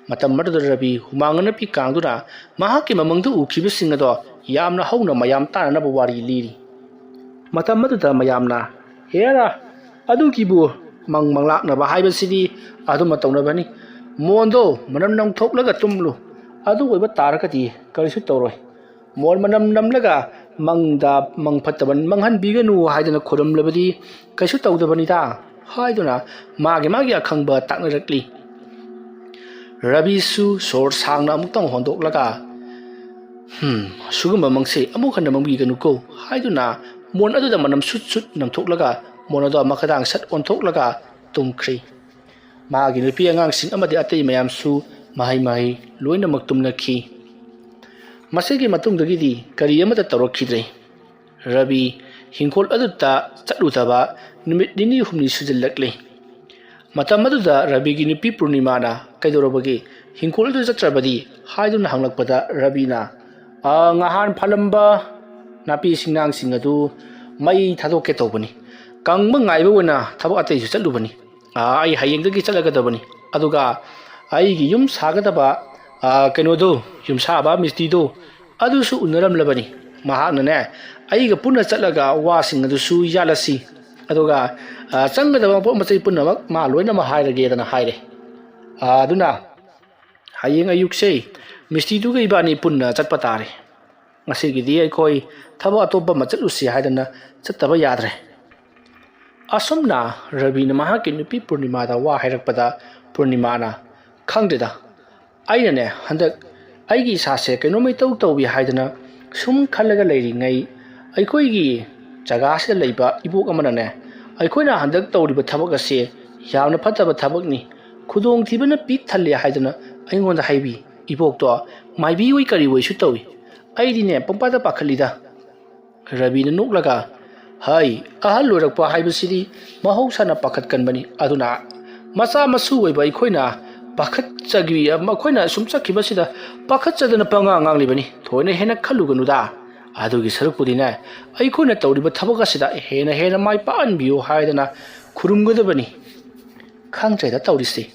ꯃꯇꯝ ꯑꯗꯨꯗ ꯔꯕꯤ ꯍꯨꯃꯥꯡ ꯑꯅꯞꯄꯤ ꯀꯥꯡꯗꯨꯅ ꯃꯍꯥꯛꯀꯤ ꯃꯃꯪꯗ ꯎꯈꯤꯕꯁꯤꯡ ꯑꯗꯣ ꯌꯥꯝꯅ ꯍꯧꯅ ꯃꯌꯥꯝ ꯇꯥꯅꯅꯕ ꯋꯥꯔꯤ ꯂꯤꯔꯤ꯫ ꯃꯇꯝ ꯑꯗꯨꯗ ꯃꯌꯥꯝꯅ, "ꯍꯦꯔꯥ, ꯑꯗꯨꯒꯤꯕꯨ ꯃꯪ ꯃꯪꯂꯥꯛꯅꯕ ꯍꯥꯏꯕꯁꯤꯗꯤ ꯑꯗꯨꯝꯅ ꯇꯧꯅꯕꯅꯤ꯫ ꯃꯣꯟꯗꯣ ꯃꯅꯝ ꯅꯝꯊꯣꯛꯂꯒ ꯇꯨꯝꯂꯨ꯫ ꯑꯗꯨ ꯑꯣꯏꯕ ꯇꯥꯔꯒꯗꯤ ꯀꯔꯤꯁꯨ ꯇꯧꯔꯣꯏ꯫ ꯃꯣꯟ ꯃꯅꯝ ꯅꯝꯂꯒ ꯃꯪꯗ ꯃꯪ ꯐꯠꯇꯕ ꯃꯪꯍꯟꯕꯤꯒꯅꯨ ꯍꯥꯏꯗꯨꯅ ꯈꯨꯔꯨꯝꯂꯕꯗꯤ ꯀꯩꯁꯨ ꯇꯧꯗꯕꯅꯤꯗ" ꯍꯥꯏꯗꯨꯅ ꯃꯥꯒꯤ ꯃꯥꯒꯤ ꯑꯈꯪꯕ ꯇꯥꯛꯅꯔꯛꯂꯤ꯫ ꯔꯕꯤꯁꯨ ꯁꯣꯔ ꯁꯥꯡꯅ ꯑꯃꯨꯛꯇꯪ ꯍꯣꯟꯗꯣꯛꯂꯒ, "ꯍꯝ, ꯁꯤꯒꯨꯝꯕ ꯃꯪꯁꯦ ꯑꯃꯨꯛ ꯍꯟꯅ ꯃꯪꯕꯤꯒꯅꯨꯀꯣ" ꯍꯥꯏꯗꯨꯅ ꯃꯣꯟ ꯑꯗꯨꯗ ꯃꯅꯝ ꯁꯨꯠ ꯁꯨꯠ ꯅꯝꯊꯣꯛꯂꯒ ꯃꯣꯟ ꯑꯗꯣ ꯃꯈꯥꯗꯥꯡ ꯁꯠ ꯑꯣꯟꯊꯣꯛꯂꯒ ꯇꯨꯝꯈ꯭ꯔꯤ꯫ ꯃꯍꯥꯛꯀꯤ ꯅꯨꯄꯤ ꯑꯉꯥꯡꯁꯤꯡ ꯑꯃꯗꯤ ꯑꯇꯩ ꯃꯌꯥꯝꯁꯨ ꯃꯍꯩ ꯃꯍꯩ ꯂꯣꯏꯅꯃꯛ ꯇꯨꯝꯅꯈꯤ꯫ ꯃꯁꯤꯒꯤ ꯃꯇꯨꯡꯗꯒꯤꯗꯤ ꯀꯔꯤ ꯑꯃꯠꯇ ꯇꯧꯔꯛꯈꯤꯗ꯭ꯔꯦ꯫ ꯔꯕꯤ ꯍꯤꯡꯈꯣꯜ ꯑꯗꯨꯗ ꯆꯠꯂꯨꯗꯕ ꯅꯨꯃꯤꯠ ꯅꯤꯅꯤ ꯍꯨꯝꯅꯤ ꯁꯨꯖꯤꯜꯂꯛꯂꯦ꯫ ꯃꯇꯝ ꯑꯗꯨꯗ ꯔꯕꯤꯒꯤ ꯅꯨꯄꯤ ꯄꯨꯔꯅꯤꯃꯥꯅ "ꯀꯩꯗꯧꯔꯕꯒꯦ? ꯍꯤꯡꯈꯣꯜ ꯑꯗꯨ ꯆꯠꯇ꯭ꯔꯕꯗꯤ?" ꯍꯥꯏꯗꯨꯅ ꯍꯪꯂꯛꯄꯗ ꯔꯕꯤꯅ, "ꯑ, ꯉꯍꯥꯟ ꯐꯥꯜꯂꯝꯕ ꯅꯥꯄꯤ ꯁꯤꯡꯅꯥꯡꯁꯤꯡ ꯑꯗꯨ ꯃꯩ ꯊꯥꯗꯣꯛꯀꯦ ꯇꯧꯕꯅꯤ꯫ ꯀꯪꯕ ꯉꯥꯏꯕ ꯑꯣꯏꯅ ꯊꯕꯛ ꯑꯇꯩꯁꯨ ꯆꯠꯂꯨꯕꯅꯤ꯫ ꯑ, ꯑꯩ ꯍꯌꯦꯡꯗꯒꯤ ꯆꯠꯂꯒꯗꯕꯅꯤ꯫ ꯑꯗꯨꯒ ꯑꯩꯒꯤ ꯌꯨꯝ ꯁꯥꯒꯗꯕ, ꯑ, ꯀꯩꯅꯣꯗꯣ, ꯌꯨꯝꯁꯥꯕ ꯃꯤꯁꯇ꯭ꯔꯤꯗꯣ, ꯑꯗꯨꯁꯨ ꯎꯅꯔꯝꯂꯕꯅꯤ꯫ ꯃꯍꯥꯛꯅꯅꯦ, ꯑꯩꯒ ꯄꯨꯟꯅ ꯆꯠꯂꯒ ꯋꯥꯁꯤꯡ ꯑꯗꯨꯁꯨ ꯌꯥꯜꯂꯁꯤ꯫ ꯑꯗꯨꯒ, ꯑ, ꯆꯪꯒꯗꯕ ꯃꯄꯣꯠ ꯃꯆꯩ ꯄꯨꯝꯅꯃꯛ ꯃꯥ ꯂꯣꯏꯅꯃꯛ ꯍꯥꯏꯔꯒꯦꯗꯅ ꯍꯥꯏꯔꯦ꯫ ꯑ, ꯑꯗꯨꯅ ꯍꯌꯦꯡ ꯑꯌꯨꯛꯁꯦ ꯃꯤꯁꯇ꯭ꯔꯤꯗꯨꯒ ꯏꯕꯥꯅꯤ ꯄꯨꯟꯅ ꯆꯠꯄ ꯇꯥꯔꯦ꯫ ꯉꯁꯤꯒꯤꯗꯤ ꯑꯩꯈꯣꯏ ꯊꯕꯛ ꯑꯇꯣꯞꯄ ꯑꯃ ꯆꯠꯂꯨꯁꯤ ꯍꯥꯏꯗꯅ ꯆꯠꯇꯕ ꯌꯥꯗ꯭ꯔꯦ"꯫ ꯑꯁꯨꯝꯅ ꯔꯕꯤꯅ ꯃꯍꯥꯛꯀꯤ ꯅꯨꯄꯤ ꯄꯨꯔꯅꯤꯃꯥꯗ ꯋꯥ ꯍꯥꯏꯔꯛꯄꯗ ꯄꯨꯔꯅꯤꯃꯥꯅ, "ꯈꯪꯗꯦꯗ, ꯑꯩꯅꯅꯦ ꯍꯟꯗꯛ ꯑꯩꯒꯤ ꯏꯁꯥꯁꯦ ꯀꯩꯅꯣꯝꯃ ꯏꯇꯧ ꯇꯧꯏ ꯍꯥꯏꯗꯅ ꯁꯨꯝ ꯈꯜꯂꯒ ꯂꯩꯔꯤꯉꯩ, ꯑꯩꯈꯣꯏꯒꯤ ꯖꯒꯥꯁꯤꯗ ꯂꯩꯕ ꯏꯕꯣꯛ ꯑꯃꯅꯅꯦ, ꯑꯩꯈꯣꯏꯅ ꯍꯟꯗꯛ ꯇꯧꯔꯤꯕ ꯊꯕꯛ ꯑꯁꯦ ꯌꯥꯝꯅ ꯐꯠꯇꯕ ꯊꯕꯛꯅꯤ, ꯈꯨꯗꯣꯡꯊꯤꯕꯅ ꯄꯤꯛ ꯊꯜꯂꯦ ꯍꯥꯏꯗꯅ ꯑꯩꯉꯣꯟꯗ ꯍꯥꯏꯕꯤ꯫ ꯏꯕꯣꯛꯇꯣ ꯃꯥꯏꯕꯤ ꯑꯣꯏ ꯀꯔꯤ ꯑꯣꯏꯁꯨ ꯇꯧꯏ꯫ ꯑꯩꯗꯤꯅꯦ ꯄꯪꯄꯥꯗ ꯄꯥꯈꯠꯂꯤꯗ"꯫ ꯔꯕꯤꯅ ꯅꯣꯛꯂꯒ, "ꯍꯩ, ꯑꯍꯜ ꯑꯣꯏꯔꯛꯄ ꯍꯥꯏꯕꯁꯤꯗꯤ ꯃꯍꯧꯁꯥꯅ ꯄꯥꯈꯠꯀꯟꯕꯅꯤ꯫ ꯑꯗꯨꯅ ꯃꯆꯥ ꯃꯁꯨ ꯑꯣꯏꯕ ꯑꯩꯈꯣꯏꯅ ꯄꯥꯈꯠꯆꯈꯤ-, ꯃꯈꯣꯏꯅ ꯁꯨꯝ ꯆꯠꯈꯤꯕꯁꯤꯗ ꯄꯥꯈꯠꯆꯗꯅ ꯄꯉꯥꯡ ꯉꯥꯡꯂꯤꯕꯅꯤ꯫ ꯊꯣꯏꯅ ꯍꯦꯟꯅ ꯈꯜꯂꯨꯒꯅꯨꯗ꯫ ꯑꯗꯨꯒꯤ ꯁꯔꯨꯛꯄꯨꯗꯤꯅꯦ, ꯑꯩꯈꯣꯏꯅ ꯇꯧꯔꯤꯕ ꯊꯕꯛ ꯑꯁꯤꯗ ꯍꯦꯟꯅ ꯍꯦꯟꯅ ꯃꯥꯏ ꯄꯥꯛꯍꯟꯕꯤꯌꯨ ꯍꯥꯏꯗꯅ ꯈꯨꯔꯨꯝꯒꯗꯕꯅꯤ꯫ ꯈꯪꯗ꯭ꯔꯦꯗ ꯇꯧꯔꯤꯁꯦ꯫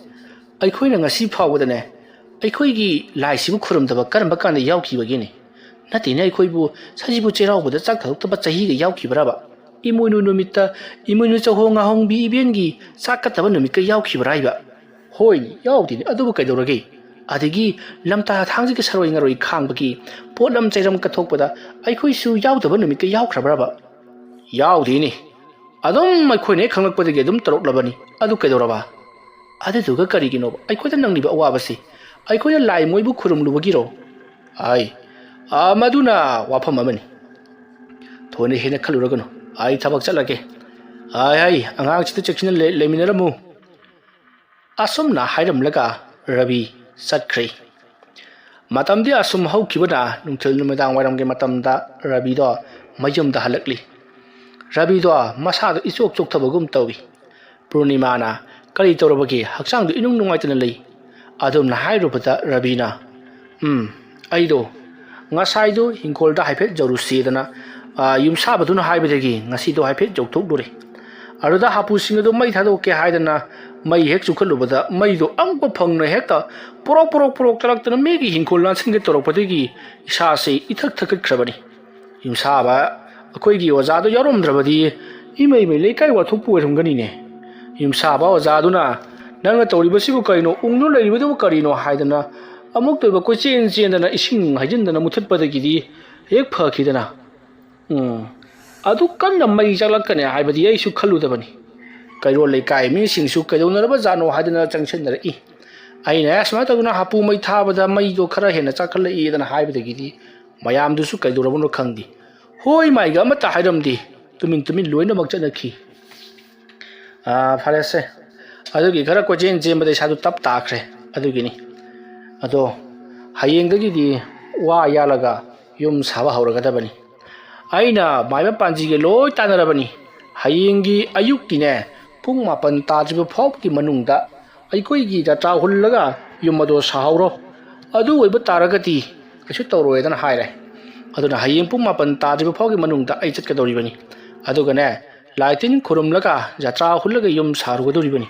ꯑꯩꯈꯣꯏꯅ ꯉꯁꯤ ꯐꯥꯎꯕꯗꯅꯦ, ꯑꯩꯈꯣꯏꯒꯤ ꯂꯥꯏꯁꯤꯕꯨ ꯈꯨꯔꯨꯝꯗꯕ ꯀꯔꯝꯕ ꯀꯥꯟꯗ ꯌꯥꯎꯈꯤꯕꯒꯦꯅꯦ? ꯅꯠꯇꯦꯅꯦ, ꯑꯩꯈꯣꯏꯕꯨ ꯁꯖꯤꯕꯨ ꯆꯩꯔꯥꯎꯕꯗ ꯆꯥꯛ ꯊꯥꯗꯣꯛꯇꯕ ꯆꯍꯤꯒ ꯌꯥꯎꯈꯤꯕ꯭ꯔꯕ? ꯏꯃꯣꯏꯅꯨ ꯅꯨꯃꯤꯠꯇ ꯏꯃꯣꯏꯅꯨ ꯆꯧꯍꯣꯡ ꯉꯥꯍꯣꯡꯕꯤ ꯏꯕꯦꯟꯒꯤ ꯆꯥꯛ ꯀꯠꯇꯕ ꯅꯨꯃꯤꯠꯀ ꯌꯥꯎꯈꯤꯕ꯭ꯔꯥ ꯍꯥꯏꯕ? ꯍꯣꯏꯅꯦ, ꯌꯥꯎꯗꯦꯅꯦ, ꯑꯗꯨꯕꯨ ꯀꯩꯗꯧꯔꯒꯦ? ꯑꯗꯒꯤ ꯂꯝꯇꯥ ꯊꯥꯡꯖꯒꯤ ꯁꯔꯣꯏ ꯉꯔꯣꯏ ꯈꯥꯡꯕꯒꯤ ꯄꯣꯠꯂꯝ ꯆꯩꯔꯝ ꯀꯠꯊꯣꯛꯄꯗ ꯑꯩꯈꯣꯏꯁꯨ ꯌꯥꯎꯗꯕ ꯅꯨꯃꯤꯠꯀ ꯌꯥꯎꯈ꯭ꯔꯕ꯭ꯔꯕ? ꯌꯥꯎꯗꯦꯅꯦ꯫ ꯑꯗꯨꯝ ꯑꯩꯈꯣꯏꯅ ꯍꯦꯛ ꯈꯪꯂꯛꯄꯗꯒꯤ ꯑꯗꯨꯝ ꯇꯧꯔꯛꯂꯕꯅꯤ꯫ ꯑꯗꯨ ꯀꯩꯗꯧꯔꯕ? ꯑꯗꯨꯗꯨꯒ ꯀꯔꯤꯒꯤꯅꯣꯕ ꯑꯩꯈꯣꯏꯗ ꯅꯪꯂꯤꯕ ꯑꯋꯥꯕꯁꯤ? ꯑꯩꯈꯣꯏꯅ ꯂꯥꯏ ꯃꯣꯏꯕꯨ ꯈꯨꯔꯨꯝꯂꯨꯕꯒꯤꯔꯣ? ꯑꯩ, ꯑ, ꯃꯗꯨꯅ ꯋꯥꯐꯝ ꯑꯃꯅꯤ꯫ ꯊꯣꯏꯅ ꯍꯦꯟꯅ ꯈꯜꯂꯨꯔꯒꯅꯨ꯫ ꯑꯩ ꯊꯕꯛ ꯆꯠꯂꯒꯦ꯫ ꯑꯩ, ꯑꯩ, ꯑꯉꯥꯡꯁꯤꯗ ꯆꯦꯛꯁꯤꯟꯅ ꯂꯩ-, ꯂꯩꯃꯤꯟꯅꯔꯝꯃꯨ꯫ ꯑꯁꯨꯝꯅ ꯍꯥꯏꯔꯝꯂꯒ ꯔꯕꯤ ꯆꯠꯈ꯭ꯔꯦ꯫ ꯃꯇꯝꯗꯤ ꯑꯁꯨꯝ ꯍꯧꯈꯤꯕꯅ ꯅꯨꯡꯊꯤꯜ ꯅꯨꯃꯤꯗꯥꯡ ꯋꯥꯏꯔꯝꯒꯤ ꯃꯇꯝꯗ ꯔꯕꯤꯗꯣ ꯃꯌꯨꯝꯗ ꯍꯜꯂꯛꯂꯤ꯫ ꯔꯕꯤꯗꯣ ꯃꯁꯥꯗꯣ ꯏꯆꯣꯛ ꯆꯣꯛꯊꯕꯒꯨꯝ ꯇꯧꯏ꯫ ꯄꯨꯔꯅꯤꯃꯥꯅ, "ꯀꯔꯤ ꯇꯧꯔꯕꯒꯦ? ꯍꯛꯆꯥꯡꯗꯣ ꯏꯅꯨꯡ ꯅꯨꯡꯉꯥꯏꯇꯅ ꯂꯩ?" ꯑꯗꯨꯝꯅ ꯍꯥꯏꯔꯨꯕꯗ ꯔꯕꯤꯅ, "ꯎꯝ, ꯑꯩꯗꯣ ꯉꯁꯥꯏꯗꯣ ꯍꯤꯡꯈꯣꯜꯗ ꯍꯥꯏꯐꯦꯠ ꯌꯧꯔꯨꯁꯦꯗꯅ, ꯑ, ꯌꯨꯝꯁꯥꯕꯗꯨꯅ ꯍꯥꯏꯕꯗꯒꯤ ꯉꯁꯤꯗꯣ ꯍꯥꯏꯐꯦꯠ ꯌꯧꯊꯣꯛꯂꯨꯔꯦ꯫ ꯑꯗꯨꯗ ꯍꯥꯄꯨꯁꯤꯡ ꯑꯗꯨ ꯃꯩ ꯊꯥꯗꯣꯛꯀꯦ ꯍꯥꯏꯗꯅ ꯃꯩ ꯍꯦꯛ ꯆꯨꯈꯠꯂꯨꯕꯗ ꯃꯩꯗꯣ ꯑꯉꯛꯄ ꯐꯪꯅ ꯍꯦꯛꯇ ꯄꯣꯔꯣꯛ ꯄꯣꯔꯣꯛ ꯄꯣꯔꯣꯛ ꯆꯠꯂꯛꯇꯅ ꯃꯤꯒꯤ ꯍꯤꯡꯈꯣꯜ ꯂꯥꯟꯁꯤꯟꯒꯦ ꯇꯧꯔꯛꯄꯗꯒꯤ ꯏꯁꯥꯁꯦ ꯏꯊꯛ ꯊꯛꯀꯠꯈ꯭ꯔꯕꯅꯤ꯫ ꯌꯨꯝꯁꯥꯕ, ꯑꯩꯈꯣꯏꯒꯤ ꯑꯣꯖꯥꯗꯣ ꯌꯥꯎꯔꯝꯗ꯭ꯔꯕꯗꯤ ꯏꯃꯩ ꯃꯩ ꯂꯩꯀꯥꯏ ꯋꯥꯊꯣꯛꯄꯨ ꯑꯣꯏꯔꯝꯒꯅꯤꯅꯦ꯫" ꯌꯨꯝꯁꯥꯕ ꯑꯣꯖꯥꯗꯨꯅ, "ꯅꯪꯅ ꯇꯧꯔꯤꯕꯁꯤꯕꯨ ꯀꯔꯤꯅꯣ? ꯎꯪꯗꯨꯅ ꯂꯩꯔꯤꯕꯗꯨꯕꯨ ꯀꯔꯤꯅꯣ?" ꯍꯥꯏꯗꯅ ꯑꯃꯨꯛꯇ ꯑꯣꯏꯕ ꯀꯣꯏꯆꯦꯟ ꯆꯦꯟꯗꯅ ꯏꯁꯤꯡ ꯍꯩꯖꯤꯟꯗꯅ ꯃꯨꯊꯠꯄꯗꯒꯤꯗꯤ ꯍꯦꯛ ꯐꯈꯤꯗꯅ, ꯎꯝ, ꯑꯗꯨ ꯀꯟꯅ ꯃꯩ ꯆꯥꯛꯂꯛꯀꯅꯤ ꯍꯥꯏꯕꯗꯤ ꯑꯩꯁꯨ ꯈꯜꯂꯨꯗꯕꯅꯤ꯫ ꯀꯩꯔꯣꯜ ꯂꯩꯀꯥꯏ ꯃꯤꯁꯤꯡꯁꯨ ꯀꯩꯗꯧꯅꯔꯕ ꯖꯥꯠꯅꯣ ꯍꯥꯏꯗꯅ ꯆꯪꯁꯤꯟꯅꯔꯛꯏ꯫ ꯑꯩꯅ, "ꯑꯦ, ꯁꯨꯃꯥꯏꯅ ꯇꯧꯗꯅ ꯍꯥꯄꯨ ꯃꯩ ꯊꯥꯕꯗ ꯃꯩꯗꯣ ꯈꯔ ꯍꯦꯟꯅ ꯆꯥꯛꯈꯠꯂꯛꯏꯗꯅ" ꯍꯥꯏꯕꯗꯒꯤꯗꯤ ꯃꯌꯥꯝꯗꯨꯁꯨ ꯀꯩꯗꯧꯔꯕꯅꯣ ꯈꯪꯗꯦ, ꯍꯣꯏ ꯃꯥꯏꯒ ꯑꯃꯠꯇ ꯍꯥꯏꯔꯝꯗꯦ꯫ ꯇꯨꯃꯤꯟ ꯇꯨꯃꯤꯟ ꯂꯣꯏꯅꯃꯛ ꯆꯠꯅꯈꯤ꯫ ꯑꯥ, ꯐꯔꯦꯁꯦ꯫ ꯑꯗꯨꯒꯤ ꯈꯔ ꯀꯣꯏꯆꯦꯟ ꯆꯦꯟꯕꯗ ꯏꯁꯥꯗꯨ ꯇꯞ ꯇꯥꯈ꯭ꯔꯦ꯫ ꯑꯗꯨꯒꯤꯅꯤ꯫ ꯑꯗꯣ ꯍꯌꯦꯡꯗꯒꯤꯗꯤ ꯋꯥ ꯌꯥꯜꯂꯒ ꯌꯨꯝ ꯁꯥꯕ ꯍꯧꯔꯒꯗꯕꯅꯤ꯫ ꯑꯩꯅ ꯃꯥꯏꯕ ꯄꯥꯟꯖꯤꯒ ꯂꯣꯏ ꯇꯥꯟꯅꯔꯕꯅꯤ꯫ ꯍꯌꯦꯡꯒꯤ ꯑꯌꯨꯛꯀꯤꯅꯦ, ꯄꯨꯡ ꯃꯥꯄꯟ ꯇꯥꯗ꯭ꯔꯤꯕ ꯐꯥꯎꯕꯒꯤ ꯃꯅꯨꯡꯗ ꯑꯩꯈꯣꯏꯒꯤ ꯖꯇ꯭ꯔꯥ ꯍꯨꯜꯂꯒ ꯌꯨꯝ ꯑꯗꯣ ꯁꯥꯍꯧꯔꯣ꯫ ꯑꯗꯨ ꯑꯣꯏꯕ ꯇꯥꯔꯒꯗꯤ ꯀꯩꯁꯨ ꯇꯧꯔꯣꯏꯗꯅ ꯍꯥꯏꯔꯦ꯫ ꯑꯗꯨꯅ ꯍꯌꯦꯡ ꯄꯨꯡ ꯃꯥꯄꯟ ꯇꯥꯗ꯭ꯔꯤꯕ ꯐꯥꯎꯒꯤ ꯃꯅꯨꯡꯗ ꯑꯩ ꯆꯠꯀꯗꯧꯔꯤꯕꯅꯤ꯫ ꯑꯗꯨꯒꯅꯦ, ꯂꯥꯏ ꯇꯤꯟ ꯈꯨꯔꯨꯝꯂꯒ ꯖꯇ꯭ꯔꯥ ꯍꯨꯜꯂꯒ ꯌꯨꯝ ꯁꯥꯔꯨꯒꯗꯧꯔꯤꯕꯅꯤ꯫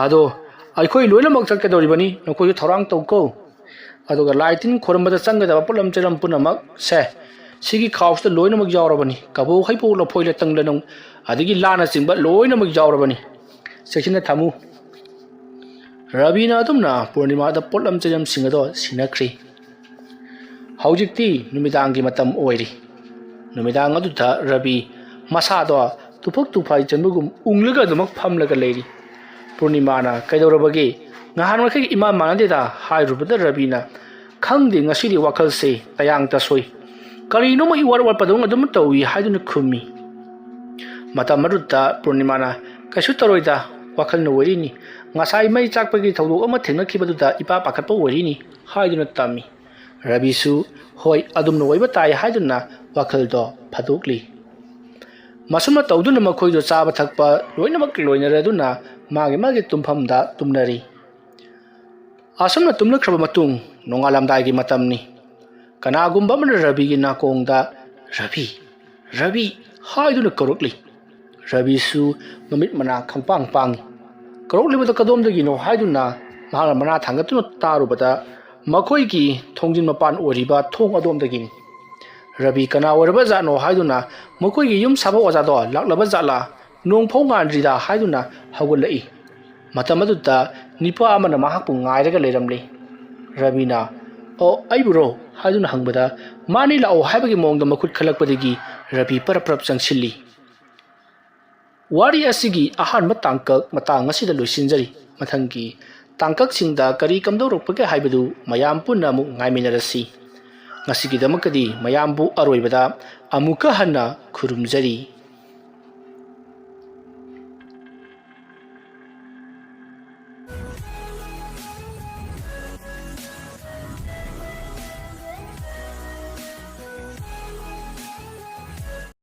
ꯑꯗꯣ ꯑꯩꯈꯣꯏ ꯂꯣꯏꯅꯃꯛ ꯆꯠꯀꯗꯧꯔꯤꯕꯅꯤ, ꯅꯈꯣꯏꯁꯨ ꯊꯧꯔꯥꯡ ꯇꯧꯀꯣ꯫ ꯑꯗꯨꯒ ꯂꯥꯏ ꯇꯤꯟ ꯈꯨꯔꯨꯝꯕꯗ ꯆꯪꯒꯗꯕ ꯄꯣꯠꯂꯝ ꯆꯩꯂꯝ ꯄꯨꯝꯅꯃꯛꯁꯦ ꯁꯤꯒꯤ ꯈꯥꯎꯁꯤꯗ ꯂꯣꯏꯅꯃꯛ ꯌꯥꯎꯔꯕꯅꯤ꯫ ꯀꯕꯣꯛ, ꯍꯩꯕꯣꯛ, ꯂꯐꯣꯏ, ꯂꯇꯪ, ꯂꯅꯨꯡ, ꯑꯗꯒꯤ ꯂꯥꯅꯆꯤꯡꯕ ꯂꯣꯏꯅꯃꯛ ꯌꯥꯎꯔꯕꯅꯤ꯫ ꯆꯦꯛꯁꯤꯟꯅ ꯊꯝꯃꯨ꯫ ꯔꯕꯤꯅ ꯑꯗꯨꯝꯅ ꯄꯨꯔꯅꯤꯃꯥꯗ ꯄꯣꯠꯂꯝ ꯆꯩꯂꯝꯁꯤꯡ ꯑꯗꯣ ꯁꯤꯟꯅꯈ꯭ꯔꯤ꯫ ꯍꯧꯖꯤꯛꯇꯤ ꯅꯨꯃꯤꯗꯥꯡꯒꯤ ꯃꯇꯝ ꯑꯣꯏꯔꯤ꯫ ꯅꯨꯃꯤꯗꯥꯡ ꯑꯗꯨꯗ ꯔꯕꯤ ꯃꯁꯥꯗꯣ ꯇꯨꯐꯛ ꯇꯨꯐꯥꯏ ꯆꯟꯕꯒꯨꯝ ꯎꯪꯂꯒ ꯑꯗꯨꯃꯛ ꯐꯝꯂꯒ ꯂꯩꯔꯤ꯫ ꯄꯨꯔꯅꯤꯃꯥꯅ "ꯀꯩꯗꯧꯔꯕꯒꯦ? ꯅꯍꯥꯟ ꯃꯈꯩꯒ ꯏꯃꯥꯟ ꯃꯥꯟꯅꯗꯦꯗ" ꯍꯥꯏꯔꯨꯕꯗ ꯔꯕꯤꯅ "ꯈꯪꯗꯦ, ꯉꯁꯤꯗꯤ ꯋꯥꯈꯜꯁꯦ ꯇꯌꯥꯡ ꯇꯁꯣꯏ, ꯀꯔꯤꯅꯣꯃ ꯏꯋꯥꯠ ꯋꯥꯠꯄꯗꯧꯅ ꯑꯗꯨꯝ ꯇꯧꯏ" ꯍꯥꯏꯗꯨꯅ ꯈꯨꯝꯃꯤ꯫ ꯃꯇꯝ ꯑꯗꯨꯗ ꯄꯨꯔꯅꯤꯃꯥꯅ "ꯀꯩꯁꯨ ꯇꯧꯔꯣꯏꯗ, ꯋꯥꯈꯜꯅ ꯑꯣꯏꯔꯤꯅꯤ, ꯉꯁꯥꯏ ꯃꯩ ꯆꯥꯛꯄꯒꯤ ꯊꯧꯗꯣꯛ ꯑꯃ ꯊꯦꯡꯅꯈꯤꯕꯗꯨꯗ ꯏꯄꯥ ꯄꯥꯈꯠꯄ ꯑꯣꯏꯔꯤꯅꯤ" ꯍꯥꯏꯗꯨꯅ ꯇꯝꯃꯤ꯫ ꯔꯕꯤꯁꯨ "ꯍꯣꯏ, ꯑꯗꯨꯝꯅ ꯑꯣꯏꯕ ꯇꯥꯏ" ꯍꯥꯏꯗꯨꯅ ꯋꯥꯈꯜꯗꯣ ꯐꯥꯗꯣꯛꯂꯤ꯫ ꯃꯁꯨꯝꯅ ꯇꯧꯗꯨꯅ ꯃꯈꯣꯏꯗꯣ ꯆꯥꯕ ꯊꯛꯄ ꯂꯣꯏꯅꯃꯛ ꯂꯣꯏꯅꯔꯗꯨꯅ ꯃꯥꯒꯤ ꯃꯥꯒꯤ ꯇꯨꯝꯐꯝꯗ ꯇꯨꯝꯅꯔꯤ꯫ ꯑꯁꯨꯝꯅ ꯇꯨꯝꯂꯛꯈ꯭ꯔꯕ ꯃꯇꯨꯡ ꯅꯣꯡꯉꯥꯜꯂꯝꯗꯥꯏꯒꯤ ꯃꯇꯝꯅꯤ꯫ ꯀꯅꯥꯒꯨꯝꯕ ꯑꯃꯅ ꯔꯕꯤꯒꯤ ꯅꯥꯀꯣꯡꯗ "ꯔꯕꯤ, ꯔꯕꯤ" ꯍꯥꯏꯗꯨꯅ ꯀꯧꯔꯛꯂꯤ꯫ ꯔꯕꯤꯁꯨ ꯃꯃꯤꯠ ꯃꯅꯥ ꯈꯪꯄꯥꯡ ꯄꯥꯡꯏ꯫ ꯀꯧꯔꯛꯂꯤꯕꯗꯨ ꯀꯗꯣꯝꯗꯒꯤꯅꯣ ꯍꯥꯏꯗꯨꯅ ꯃꯍꯥꯛꯅ ꯃꯅꯥ ꯊꯥꯡꯒꯠꯇꯨꯅ ꯇꯥꯔꯨꯕꯗ ꯃꯈꯣꯏꯒꯤ ꯊꯣꯡꯖꯤꯟ ꯃꯄꯥꯟ ꯑꯣꯏꯔꯤꯕ ꯊꯣꯡ ꯑꯗꯣꯝꯗꯒꯤꯅꯤ꯫ ꯔꯕꯤ ꯀꯅꯥ ꯑꯣꯏꯔꯕ ꯖꯥꯠꯅꯣ ꯍꯥꯏꯗꯨꯅ ꯃꯈꯣꯏꯒꯤ ꯌꯨꯝ ꯁꯥꯕ ꯑꯣꯖꯥꯗꯣ ꯂꯥꯛꯂꯕ ꯖꯥꯠꯂꯥ, ꯅꯣꯡ ꯐꯥꯎ ꯉꯥꯟꯗ꯭ꯔꯤꯗ ꯍꯥꯏꯗꯨꯅ ꯍꯧꯒꯠꯂꯛꯏ꯫ ꯃꯇꯝ ꯑꯗꯨꯗ ꯅꯤꯄꯥ ꯑꯃꯅ ꯃꯍꯥꯛꯄꯨ ꯉꯥꯏꯔꯒ ꯂꯩꯔꯝꯂꯤ꯫ ꯔꯕꯤꯅ "ꯑꯣ, ꯑꯩꯕꯨꯔꯣ?" ꯍꯥꯏꯗꯨꯅ ꯍꯪꯕꯗ ꯃꯥꯅꯤ ꯂꯥꯛꯑꯣ ꯍꯥꯏꯕꯒꯤ ꯃꯑꯣꯡꯗ ꯃꯈꯨꯠ ꯈꯜꯂꯛꯄꯗꯒꯤ ꯔꯕꯤ ꯄꯔꯞ ꯄꯔꯞ ꯆꯪꯁꯤꯜꯂꯤ꯫ ꯋꯥꯔꯤ ꯑꯁꯤꯒꯤ ꯑꯍꯥꯟꯕ ꯇꯥꯡꯀꯛ ꯃꯇꯥꯡ ꯑꯁꯤꯗ ꯂꯣꯏꯁꯤꯟꯖꯔꯤ꯫ ꯃꯊꯪꯒꯤ ꯇꯥꯡꯀꯛꯁꯤꯡꯗ ꯀꯔꯤ ꯀꯝꯗꯧꯔꯛꯄꯒꯦ ꯍꯥꯏꯕꯗꯨ ꯃꯌꯥꯝ ꯄꯨꯟꯅ ꯑꯃꯨꯛ ꯉꯥꯏꯃꯤꯟꯅꯔꯁꯤ꯫ ꯉꯁꯤꯒꯤꯗꯃꯛꯇꯗꯤ ꯃꯌꯥꯝꯕꯨ ꯑꯔꯣꯏꯕꯗ ꯑꯃꯨꯛꯀ ꯍꯟꯅ ꯈꯨꯔꯨꯝꯖꯔꯤ꯫